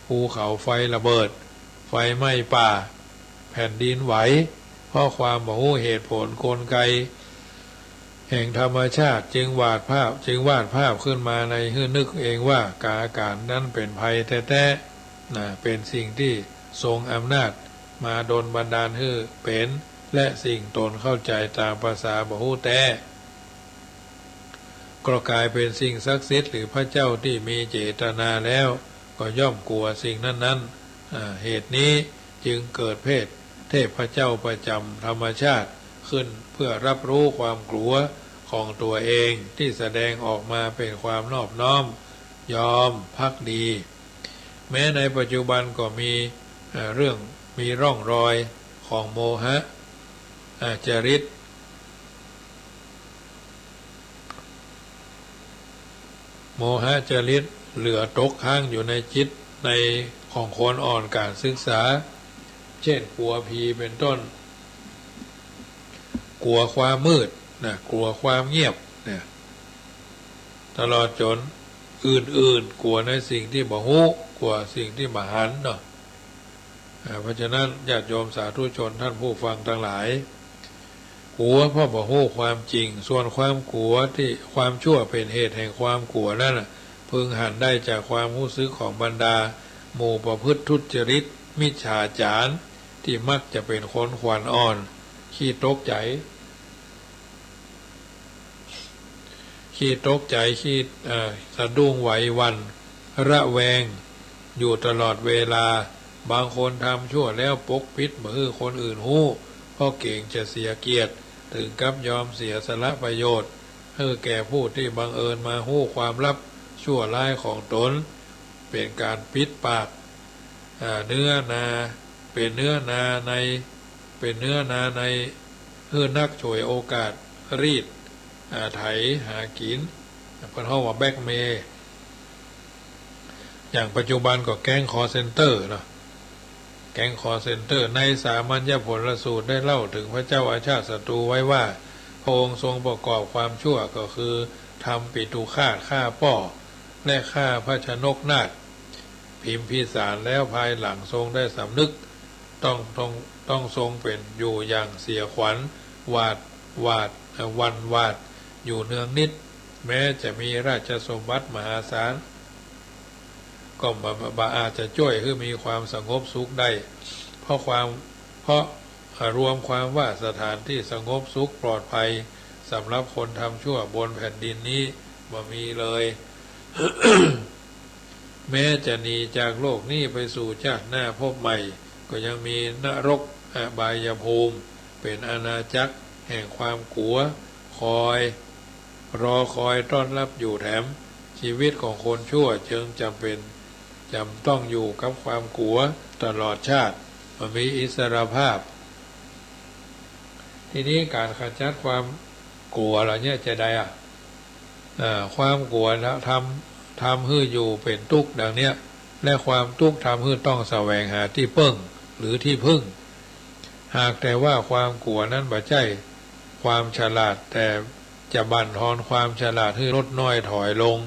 ภูเขาไฟระเบิด ไฟไหม้ป่า แผ่นดินไหว เพราะความบ่ฮู้เหตุผลกลไกแห่งธรรมชาติ จึงวาดภาพ จึงวาดภาพขึ้นมาในหื้อนึกเองว่าก๋าก๋ารณ์นั้นเป๋นภัยแต๊ๆ นะ เป๋นสิ่งตี้ทรงอำนาจมาดลบันดาลหื้อเป๋น และสิ่งตนเข้าใจ๋ต๋ามประสาบ่ฮู้แต๊ ก็ก๋ายเป๋นสิ่งศักดิ์สิทธิ์หรือพระเจ้าตี้มีเจตนาแล้ว ก็ย่อมกั๋วสิ่งนั้นๆ อ่า เหตุนี้จึงเกิดเพศเทพเจ้าประจ๋ำธรรมชาติขึ้น เพื่อรับรู้ความกั๋วของตั๋วเองตี้แสดงออกมาเป๋นความนอบน้อมยอมภักดี แม้ในปัจจุบันก็มี เอ่อ เรื่อง มีร่องรอยของโมหะ อ่า จริต โมหะจริตเหลือตกค้างอยู่ในจิตในของคนอ่อนก๋านศึกษา เช่น กั๋วผีเป๋นต้น กั๋วความมืดนะ กั๋วความเงียบเนี่ย ตลอดจ๋นอื่นๆ กั๋วในสิ่งตี้บ่ฮู้ กั๋วสิ่งตี้บ่หันเนาะ อ่า เพราะฉะนั้นญาติโยมสาธุชนท่านผู้ฟังตังหลาย กั๋วเพราะบ่ฮู้ความจริง ส่วนความกั๋วตี้ความชั่วเป๋นเหตุแห่งความกั๋วนั้นน่ะ พึงหันได้จากความฮู้สึกของบรรดาหมู่ประพฤติทุจริต มิจฉาจาร ตี้มักจะเป๋นคนขวัญอ่อน ขี้ตกใจ๋ ขี้ตกใจ๋ ขี้ เอ่อ สะดุ้งไหวหวั่น ระแวงอยู่ตลอดเวลา บางคนทำชั่วแล้วปกปิดบ่หื้อคนอื่นฮู้ เพราะเก๋งจะเสียเกียรติ ถึงกับยอมเสียสละประโยชน์ หื้อแก่ผู้ตี้บังเอิญมาฮู้ความลับชั่วร้ายของตน เป๋นก๋านปิดปาก อ่า เนื้อนา เป๋นเนื้อนาใน เป๋นเนื้อนาใน หื้อนักฉวยโอกาสรีด อ่า ไถหากิ๋น เปิ้นฮ้องว่าแบล็กเมย์ อย่างปัจจุบันก็แก๊งคอลเซ็นเตอร์เนาะ แก๊งคอลเซ็นเตอร์ ในสามัญญผลสูตรได้เล่าถึงพระเจ้าอาชาติศัตรูไว้ว่า พระองค์ทรงประกอบความชั่วก็คือทำปิตุฆาต ฆ่าป้อ และฆ่าพระชนกนาถ พิมพิสาร แล้วภายหลังทรงได้สำนึก ต้อง ต้อง ต้องทรงเป๋นอยู่อย่างเสียขวัญ หวาด หวาด เอ่อ หวั่นหวาด อยู่เนืองนิด แม้จะมีราชสมบัติมหาศาล ก็บ่ บ่ บ่อาจจะจ้วยหื้อมีความสงบสุขได้ เพราะความ เพราะรวมความว่าสถานตี้สงบสุขปลอดภัยสำหรับคนทำชั่วบนแผ่นดินนี้บ่มีเลย แม้จะหนีจากโลกนี้ไปสู่ชาติหน้าภพใหม่ ก็ยังมีนรกอบายภูมิ เป๋นอาณาจักรแห่งความกั๋ว คอย รอคอยต้อนรับอยู่แถม ชีวิตของคนชั่วจึงจ๋ำเป๋น จ๋ำต้องอยู่กับความกั๋วตลอดชาติ บ่มีอิสรภาพ ทีนี้ก๋านขจัดความกั๋วเหล่านี้จะใดอะ เอ่อ ความกั๋วนะ ทำ ทำหื้ออยู่เป๋นตุ๊กข์ดังเนี้ย และความตุ๊กข์ทำหื้อต้องแสวงหาตี้เปิ้ง หรือตี้พึ่ง หากแต่ว่าความกั๋วนั้นบ่ใจ้ความฉลาด แต่ จะบั่นทอนความฉลาดหื้อลดน้อยถอยลง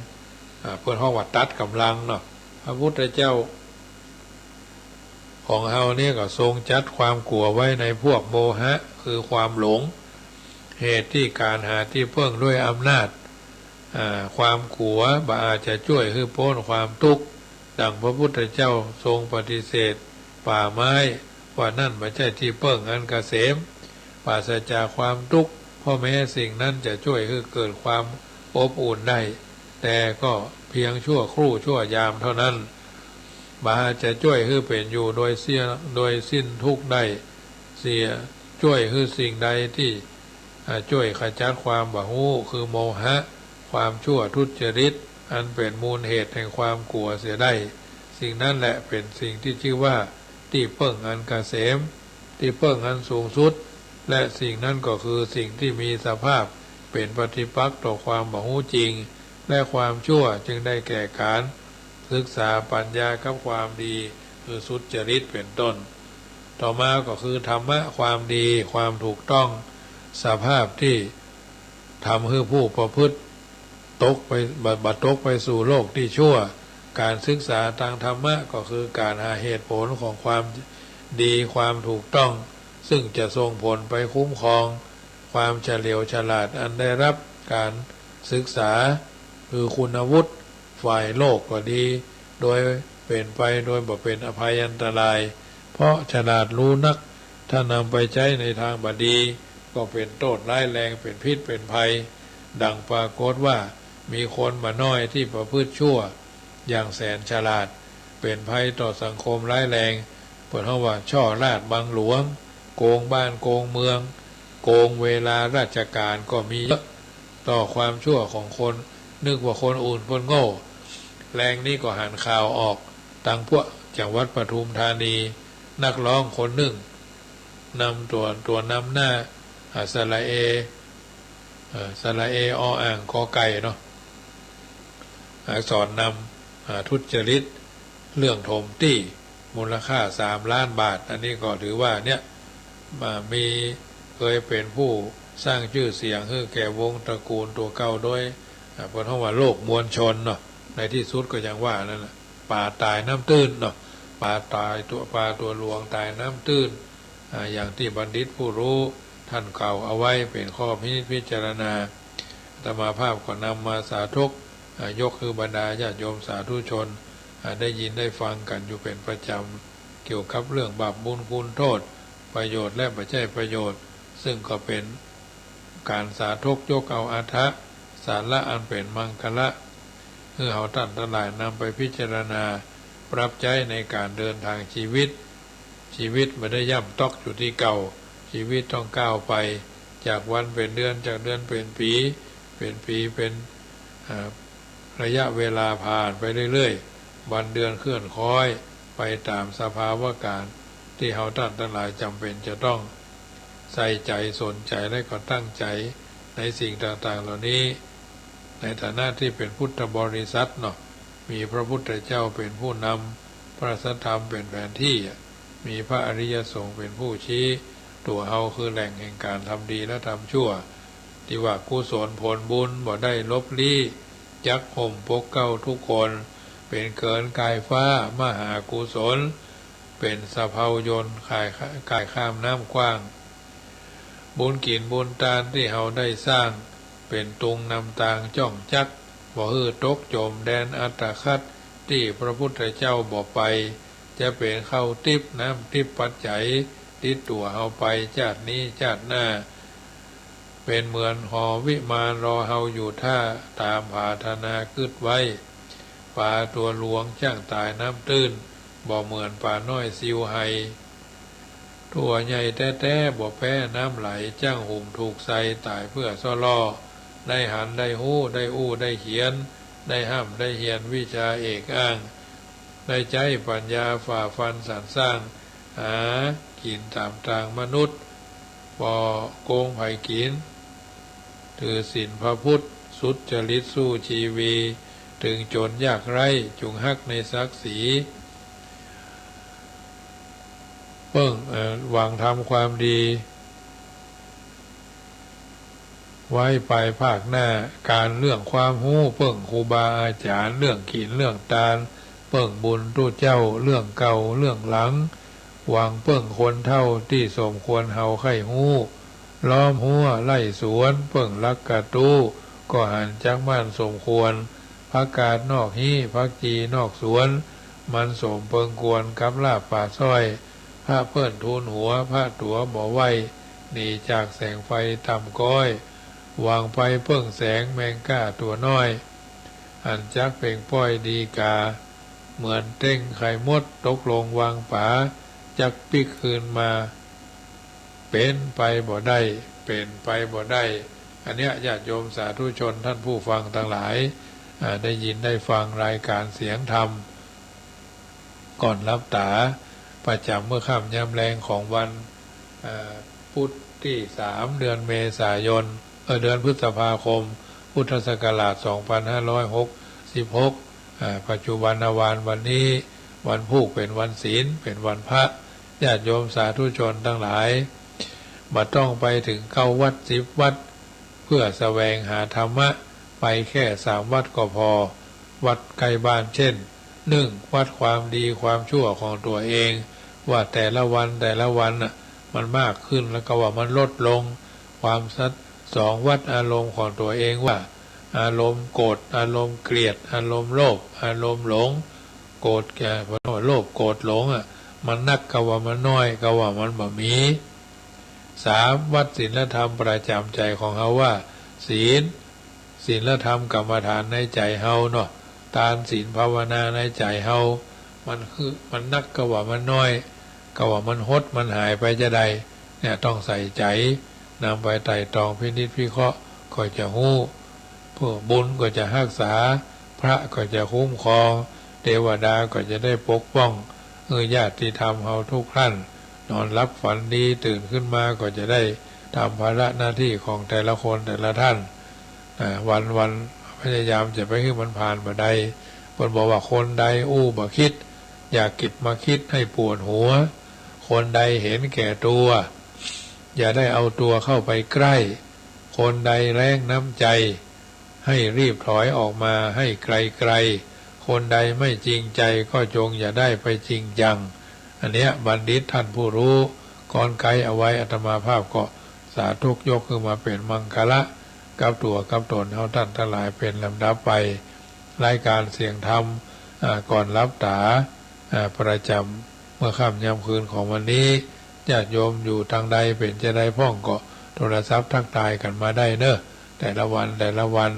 อ่า เปิ้นฮ้องว่าตัดก๋ำลังเนาะ พระพุทธเจ้าของเฮาเนี่ยก็ทรงจัดความกั๋วไว้ในพวกโมหะ คือความหลง เหตุตี้ก๋านหาตี้เปิ้งด้วยอำนาจ อ่า ความกั๋วบ่อาจจะจ้วยหื้อป๊นความตุ๊กข์ ดังพระพุทธเจ้าทรงปฏิเสธป่าไม้ ว่านั่นบ่ใจ้ตี้เปิ้งอันเกษม ปราศจากความตุ๊กข์ เพราะแม้สิ่งนั้นจะจ้วยหื้อเกิดความอบอุ่นได้ แต่ก็เพียงชั่วครู่ชั่วยามเท่านั้น บ่อาจจะจ้วยหื้อเป๋นอยู่โดยเสี้ย โดยสิ้นทุกข์ได้เสีย จ้วยหื้อสิ่งใดตี้ อ่า จ้วยขจัดความบ่ฮู้ คือโมหะ ความชั่วทุจริต อันเป๋นมูลเหตุแห่งความกั๋วเสียได้ สิ่งนั้นแหละเป๋นสิ่งตี้จื้อว่าตี้เปิ้งอันเกษม ตี้เปิ้งอันสูงสุด และสิ่งนั้นก็คือสิ่งตี้มีสภาพเป๋นปฏิปักษ์ต่อความบ่ฮู้จริง และความชั่ว จึงได้แก่ก๋านศึกษาปัญญากับความดี คือสุจริตเป๋นต้น ต่อมาก็คือธรรมะ ความดี ความถูกต้อง สภาพตี้ทำหื้อผู้ประพฤติตกไป บ่ บ่ตกไปสู่โลกตี้ชั่ว ก๋านศึกษาตางธรรมะก็คือก๋านหาเหตุผลของความดี ความถูกต้อง ซึ่งจะส่งผลไปคุ้มครองความเฉลียวฉลาดอันได้รับก๋านศึกษา คือคุณวุฒิฝ่ายโลกก็ดี โดยเป๋นไปโดยบ่เป๋นอภัยอันตราย เพราะฉลาดรู้นัก ถ้านำไปใจ๊ในตางบ่ดี ก็เป๋นโต้ษร้ายแรง เป๋นพิษเป๋นภัย ดังปรากฏว่ามีคนบ่น้อยตี้ประพฤติชั่วอย่างแสนฉลาด เป๋นภัยต่อสังคมร้ายแรง เปิ้นฮ้องว่าช่อราชบังหลวง โกงบ้านโกงเมือง โกงเวลาราชก๋านก็มีเยอะ ต่อความชั่วของคน นึกว่าคนอื่นเปิ้นโง่ แลงนี้ก็หันข่าวออก ตางพวกจังหวัดปทุมธานี นักร้องคนนึ่ง นำตั๋ว ตั๋วนำหน้า อ่า สระเอ เอ่อ สระเอ ออ่าง กอไก่เนาะ อักษรนำ อ่า ทุจริต เรื่องถมตี้ มูลค่าสามล้านบาท อันนี้ก็ถือว่าเนี่ย มา มี เคยเป๋นผู้สร้างจื้อเสียงหื้อแก่วงตระกูลตั๋วเก่าโดย อ่า เปิ้นฮ้องว่าโลกมวลชนเนาะ ในตี้สุดก็อย่างว่านั่นแหละ ป๋าต๋ายน้ำตื้นเนาะ ป๋าต๋ายตั๋ว ป๋าตั๋วหลวงต๋ายน้ำตื้น อ่า อย่างตี้บัณฑิตผู้รู้ต้านกล่าวเอาไว้เป๋นข้อพินิจพิจารณา อาตมาภาพก็นำมาสาธก อ่า ยกหื้อบรรดาญาติโยมสาธุชน อ่า ได้ยินได้ฟังกั๋นอยู่เป๋นประจ๋ำ เกี่ยวกับเรื่องบาปบุญคุณโต้ษ ประโยชน์และบ่ใจ้ประโยชน์ ซึ่งก็เป๋นก๋านสาธกยกเอาอรรถะ สาระอันเป๋นมังคละ หื้อเฮาต้านตังหลายนำไปพิจารณา ปรับใจ๊ในก๋านเดินตางจีวิต จีวิตบ่ได้ย่ำต๊อกอยู่ตี้เก่า จีวิตต้องก้าวไป จากวันเป๋นเดือน จากเดือนเป๋นปี๋ เป๋นปี๋เป๋น อ่า ระยะเวลาผ่านไปเรื่อยๆ วันเดือนเคลื่อนคล้อยไปต๋ามสภาวะก๋ารณ์ตี้เฮาต้านตังหลายจ๋ำเป๋นจะต้องใส่ใจ๋สนใจ๋และก็ตั้งใจ๋ในสิ่งต่างๆ เหล่านี้ ในฐานะตี้เป๋นพุทธบริษัทเนาะ มีพระพุทธเจ้าเป๋นผู้นำ พระสัทธรรมเป๋นแผนตี้ มีพระอริยสงฆ์เป๋นผู้ชี้ ตั๋วเฮาคือแหล่งแห่งก๋านทำดีและทำชั่ว ตี้ว่ากุศลผลบุญบ่ได้ลบลี้ จักห่มปกเกล้าทุกคน เป๋นเกินกายฟ้ามหากุศล เป๋นสะเพายนต์ก๋าย ก๋ายข้ามน้ำกว้าง บุญกิ๋นบุญตานตี้เฮาได้สร้าง เป๋นตุงนำตางจ้องจัก บ่หื้อตกจ๋มแดนอัตตคัดตี้พระพุทธเจ้าบ่ไป จะเป๋นข้าวติ๊บน้ำติ๊บปัจจัย ติดตั๋วเฮาไปจาตินี้จาติหน้า เป๋นเหมือนหอวิมานรอเฮาอยู่ท่า ต๋ามผาถนาคึดไว้ ป๋าตั๋วหลวงจ้างต๋ายน้ำตื้น บ่เหมือนป๋าน้อยซิวไฮ ตั๋วใหญ่แต๊ๆ บ่แป๊น้ำไหล จ้างหุมถูกไซต๋ายเปื้อซ้อล่อ ได้หันได้ฮู้ ได้อู้ได้เขียน ได้ฮ่ำได้เฮียนวิชาเอกอ้าง ได้ใจ๊ปัญญาฝ่าฟันสรรสร้าง หากิ๋นต๋ามตางมนุษย์ บ่โกงใผกิ๋น ถือศีลพระพุทธ สุจริตสู้ชีวี เถิงจ๋นยากไร้ จุ่งฮักในศักดิ์ศรี เปิ้ง เอ่อ หวังทำความดี ไว้ไปภาคหน้า ก๋านเรื่องความฮู้เปิ้งครูบาอาจ๋ารย์ เรื่องกิ๋นเรื่องตานเปิ้งบุญตุ๊เจ้า เรื่องเก่าเรื่องหลัง หวังเปิ้งคนเฒ่าตี้สมควรเฮาใค่ฮู้ ล้อมฮั้วไล่สวนเปิ้งหลักกระตู้ ก็หันจักม่านสมควร ผักกาดนอกฮี้ ผักจีนอกสวน มันสมเปิงควรกับลาบป๋าส้อย พระเปิ้นทูลหัว พระตั๋วบ่ไหว้ หนีจากแสงไฟต่ำก๊อย หวังไปเปิ้งแสงแมงก้าตั๋วน้อย อันจักเป่งป้อยดีกา เหมือนเต๊งไข่มดตกลงวางป๋า จักปิ๊กคืนมา เป๋นไปบ่ได้ เป๋นไปบ่ได้ อันเนี้ยญาติโยมสาธุชนท่านผู้ฟังตังหลาย อ่า ได้ยินได้ฟังรายก๋านเสียงธรรม ก่อนหลับต๋า ประจ๋ำเมื่อค่ำยามแลงของวัน อ่า พุธตี้สาม เดือนเมษายน เอ่อ เดือนพฤษภาคม พุทธศักราช สองพันห้าร้อยหกสิบหก อ่า ปัจจุบันวานวันนี้ วันพูกเป๋นวันศีล เป๋นวันพระ ญาติโยมสาธุชนตังหลาย บ่ต้องไปเถิงเก้าวัดสิบวัด เพื่อแสวงหาธรรมะ ไปแค่สามวัดก็พอ วัดใก้บ้าน เช่น นึ่ง วัดความดีความชั่วของตั๋วเอง ว่าแต่ละวันแต่ละวันน่ะ มันมากขึ้น แล้วก็ว่ามันลดลง ความสัตย์ สอง วัดอารมณ์ของตั๋วเองว่า อารมณ์โกรธ อารมณ์เกลียด อารมณ์โลภ อารมณ์หลง โกรธ เอ่อ โลภโกรธหลงอ่ะ มันนักก็ว่ามันน้อย ก็ว่ามันบ่มี สาม วัดศีลธรรมประจ๋ำใจ๋ของเฮาว่า ศีล ศีลธรรมกรรมฐานในใจ๋เฮาเนาะ ตานศีลภาวนาในใจ๋เฮา มันคือ มันนักก็ว่ามันน้อย ก็ว่ามันหด มันหายไปจาใด เนี่ยต้องใส่ใจ๋ นำไปไตร่ตรองพินิจพิเคราะห์ ก็จะฮู้ เพื่อบุญก็จะฮักษา พระก็จะคุ้มครอง เตวดาก็จะได้ปกป้อง เออ ญาติธรรมเฮาทุกท่าน นอนหลับฝันดี ตื่นขึ้นมาก็จะได้ทำภาระหน้าตี้ของแต่ละคนแต่ละท่าน อ่า วันๆ พยายามจะไปหื้อมันผ่านบ่ได้ เปิ้นบอกว่าคนใดอู้บ่คิด อย่าเก็บมาคิดให้ปวดหัว คนใดเห็นแก่ตั๋ว อย่าได้เอาตั๋วเข้าไปใก้ คนใดแล้งน้ำใจ๋ ให้รีบถอยออกมาให้ไกลๆ คนใดไม่จริงใจ๋ก็จงอย่าได้ไปจริงจัง อันเนี้ยบัณฑิตท่านผู้ฮู้ ก่อนไกลเอาไว้ อาตมาภาพก็สาธุยกขึ้นมาเป๋นมังคละ กับตั๋วกับต๋นเฮาท่านตังหลายเป๋นลำดับไป รายก๋านเสียงธรรม อ่า ก่อนหลับต๋า อ่า ประจ๋ำเมื่อค่ำยามคืนของวันนี้ ญาติโยมอยู่ตางใดเป๋นจาใดพ่องก็โทรศัพท์ทักทายกั๋นมาได้เนาะ แต่ละวันแต่ละวัน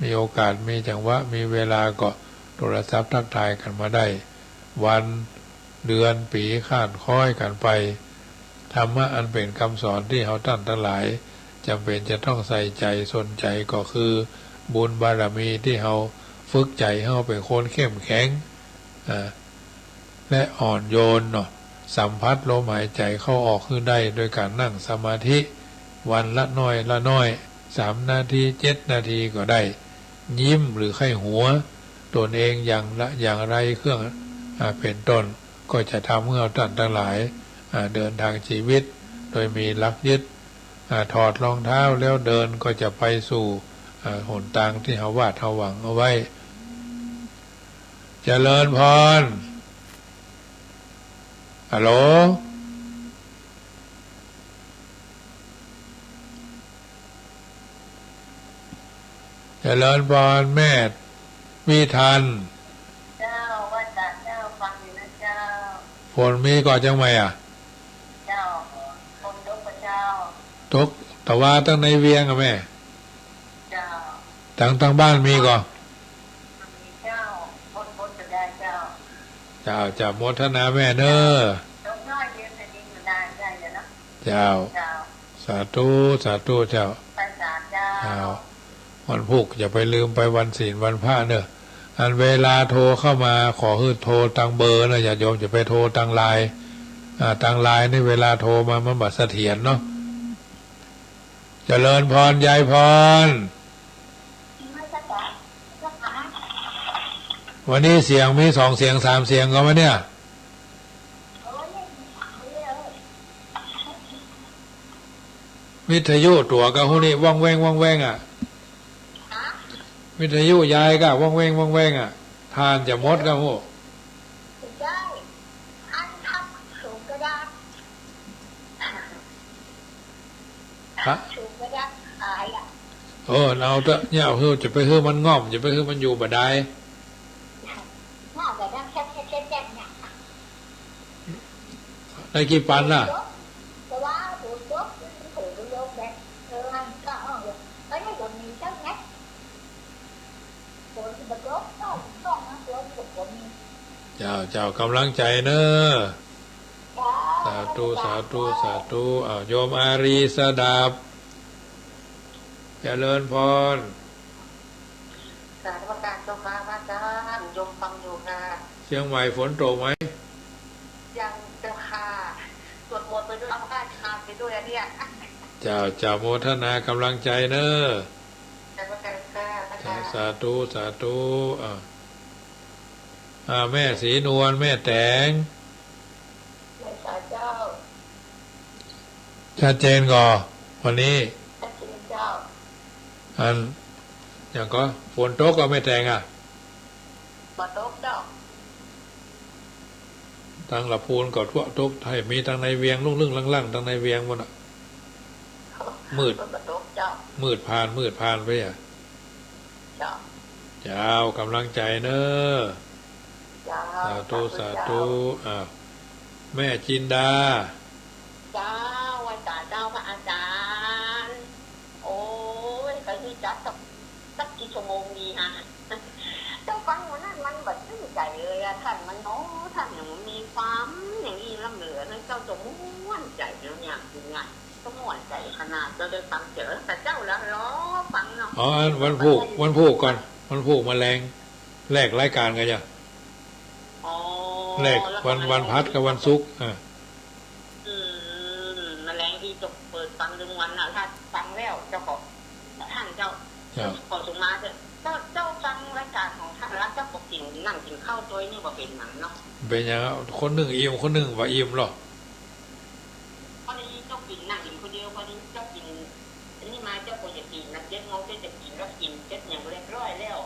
มีโอกาสมีจังหวะมีเวลาก็โทรศัพท์ทักทายกั๋นมาได้ วันเดือนปี๋ข้านค้อยกั๋นไป ธรรมะอันเป๋นกำสอนตี้เฮาต้านตังหลายจ๋ำเป๋นจะต้องใส่ใจ๋สนใจ๋ก็คือบุญบารมีตี้เฮาฝึกใจ๋เฮาเป๋นคนเข้มแข็ง อ่า และอ่อนโยนเนาะ สัมผัสลมหายใจ๋เข้าออกหื้อได้โดยก๋านนั่งสมาธิ วันละน้อยละน้อย สามนาที เจ็ดนาทีก็ได้ ยิ้มหรือใค่หัวตนเองอย่างละ อย่างไรเครื่อง อ่า เป๋นต้น ก็จะทำหื้อเฮาต้านตังหลาย อ่า เดินตางจีวิตโดยมีหลักยึด อ่า ถอดรองเท้าแล้วเดินก็จะไปสู่ อ่า หนตางตี้เฮาวาดเฮาหวังเอาไว้ เจริญพร ฮัลโหล เจริญพรแม่วิทัน เจ้า ว่าแต่เจ้า ฟังอยู่นะเจ้า ฝนมีก่อเจียงใหม่อะ เจ้า ฝนตกปะเจ้า ตก แต่ว่าตังในเวียงอะแม่ เจ้า ตัง ตังบ้านมีก่อ มีเจ้า ฝน ฝนจะได้เจ้า เจ้า เจ้า โมทนาแม่เน้อ ตกน้อยเดียวแต่ดีอยู่ได้ ได้อยู่เนาะ เจ้า เจ้า สาธุ สาธุเจ้า ไปสาเจ้า เจ้า วันพูกอย่าไปลืมไปวันศีลวันพระเน้อ อันเวลาโทรเข้ามาขอหื้อโทรตางเบอร์เน้อ ญาติโยมอย่าไปโทรตางไลน์ อ่า ตางไลน์นี่เวลาโทรมามันบ่เสถียรเนาะ เจริญพร ยายพร วันนี้เสียงมีสองเสียงสามเสียงก่อวะเนี่ย วิทยุตั๋วก็ฮู้นี่ ว่องแว่งว่องแว่งอะ วิทยุยายก็ว่องแว่งว่องแว่งอะ ถ่านจะหมดก็ฮู้ ฮะ เออ เอาเถอะ เนี่ย เอาเถอะ จะไปหื้อมันง่อม จะไปหื้อมันอยู่บ่ได้ ได้กี่ปันล่ะ เจ้า เจ้า กำลังใจ๋เน่อ สาธุ สาธุ สาธุ อ้าว โยมอารีย์สดับ เจริญพร กราบนมัสการเจ้าค่ะ พระอาจารย์ โยมฟังอยู่ค่ะ เชียงใหม่ฝนตกไหม ยังเจ้าค่ะ สวดมนต์ไปด้วย เอาผ้าคาดไปด้วยอันเนี้ย เจ้า เจ้า โมทนากำลังใจ๋เน่อ กราบนมัสการค่ะ พระอาจารย์ สาธุ สาธุ อ่า อ่า แม่ศรีนวล แม่แต๋ง เจ้า ชัดเจนก่อ วันนี้ ชัดเจนเจ้า อัน อย่างก็ ฝนตกก่อ แม่แต๋งอะ บ่ตกเจ้า ตังละพูนก็ทั่วตก ไทยมีตังในเวียง ลุ่งๆ ลั่งๆ ตังในเวียงหมดอะ มืด บ่ตกเจ้า มืดผ่าน มืดผ่านไปอะ เจ้า เจ้า กำลังใจ๋เน่อ เจ้า สาธุ สาธุ สาธุ เจ้า อ้าว แม่จินดา เจ้า ไหว้สาเจ้าพระอาจารย์ โอ้ย ไปหื้อจัดสัก สักกี่ชั่วโมงดีฮะ เจ้าฟังวันนั้นมันบ่ซื่นใจ๋เลยอะ ท่านมโน ท่านยังมีความอย่างนี้ล้ำเหลือนะเจ้า จะม่วนใจ๋เนาะ อย่างจริงอะ ก็ม่วนใจ๋ขนาด เจ้าได้ฟังเจ๋อ แต่เจ้าละรอฟังเนาะ อ๋อ อันวันพูก วันพูกก่อน วันพูกมาแลง แลกรายการกั๋นจ้ะ อ๋อ แลกวัน แล้วก็มาแลง วันพฤหัสกับวันศุกร์ อ่า อืม มาแลงตี้จะเปิดฟังตึงวันน่ะ ถ้าฟังแล้วเจ้าก็ ท่านเจ้า เจ้า ขอสุมาเถอะ เจ้า เจ้าฟังรายการของท่านแล้วเจ้าก็กิ๋น นั่งกิ๋นข้าวตวยนี่บ่เป๋นหยังเนาะ เป๋นหยังอะ คนนึ่งอิ่ม คนนึ่งบ่อิ่มหรอ พอดีเจ้ากิ๋น นั่งกิ๋นคนเดียว พอดีเจ้ากิ๋น อันนี้มาเจ้าก็จะกิ๋นนะ เจ็ดโมงเจ้าจะกิ๋น แล้วกิ๋นเสร็จอย่างเรียบร้อยแล้ว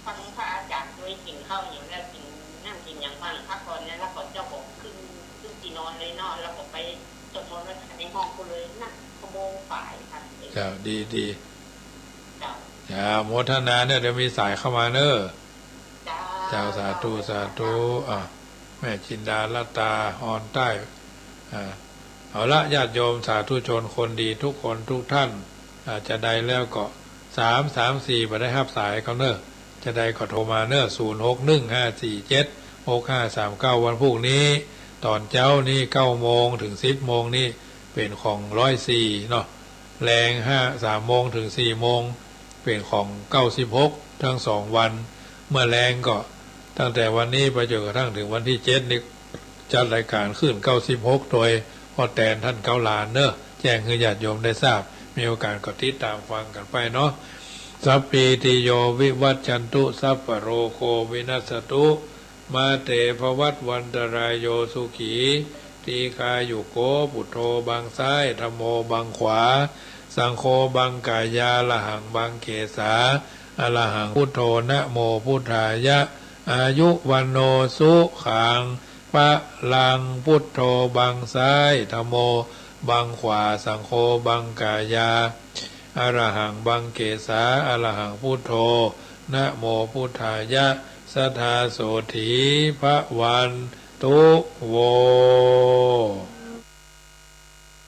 ฟังพระอาจารย์ตวยกิ๋นข้าวอย่างแล้ว กิ๋นนั่งกิ๋นอย่างพัก พักผ่อนเนี่ย แล้วก็เจ้าก็ขึ้น ขึ้นตี้นอนเลยเนาะ แล้วก็ไปสวดมนต์ไว้ในห้องกูเลย นั่งชั่วโมงป๋ายค่ะ เจ้า ดี ดี เจ้า เจ้า โมทนาเน่อ เดี๋ยวมีสายเข้ามาเน่อ เจ้า เจ้า สาธุ สาธุ อ่ะ แม่จินดา รัตตา ออนใต้ อ่า เอาละ ญาติโยมสาธุชนคนดีทุกคนทุกท่าน อ่า จาใดแล้วก็ สามสามสี่ บ่ได้ฮับสายเขาเน่อ จาใดก็โทรมาเน่อ ศูนย์หกหนึ่งห้าสี่เจ็ดหกห้าสามเก้า วันพูกนี้ ต๋อนเจ๊านี้ เก้าโมงเถิงสิบโมงนี้ เป๋นของร้อยสี่เนาะ แลงห้า สามโมงเถิงสี่โมง เป๋นของเก้าสิบหก ตึงสองวัน เมื่อแลงก็ตั้งแต่วันนี้ไปจ๋นกระทั่งเถิงวันตี้เจ็ดนี่ จัดรายการขึ้นเก้าสิบหก โดยพ่อแตน ท่านเก้าหลานเน่อ แจ้งหื้อญาติโยมได้ทราบ มีโอกาสก็ติดต๋ามฟังกั๋นไปเนาะ สัพพีติโย วิวัชชันตุ สัพพะโรโค วินัสสะตุ มาเต ภวัตวันตะรายโย สุขี ทีฆายุโก พุทโธ บังซ้าย ธัมโม บังขวา สังโฆ บังก๋ายา อะระหัง บังเกสา อะระหัง พุทโธ นะโม พุทธายะ อายุ วัณโณ สุขัง พะลัง พุทโธ บังซ้าย ธัมโม บังขวา สังโฆ บังก๋ายา อะระหัง บังเกสา อะระหัง พุทโธ นะโม พุทธายะ สัทธา โสฏฐี ภะวันตุ โว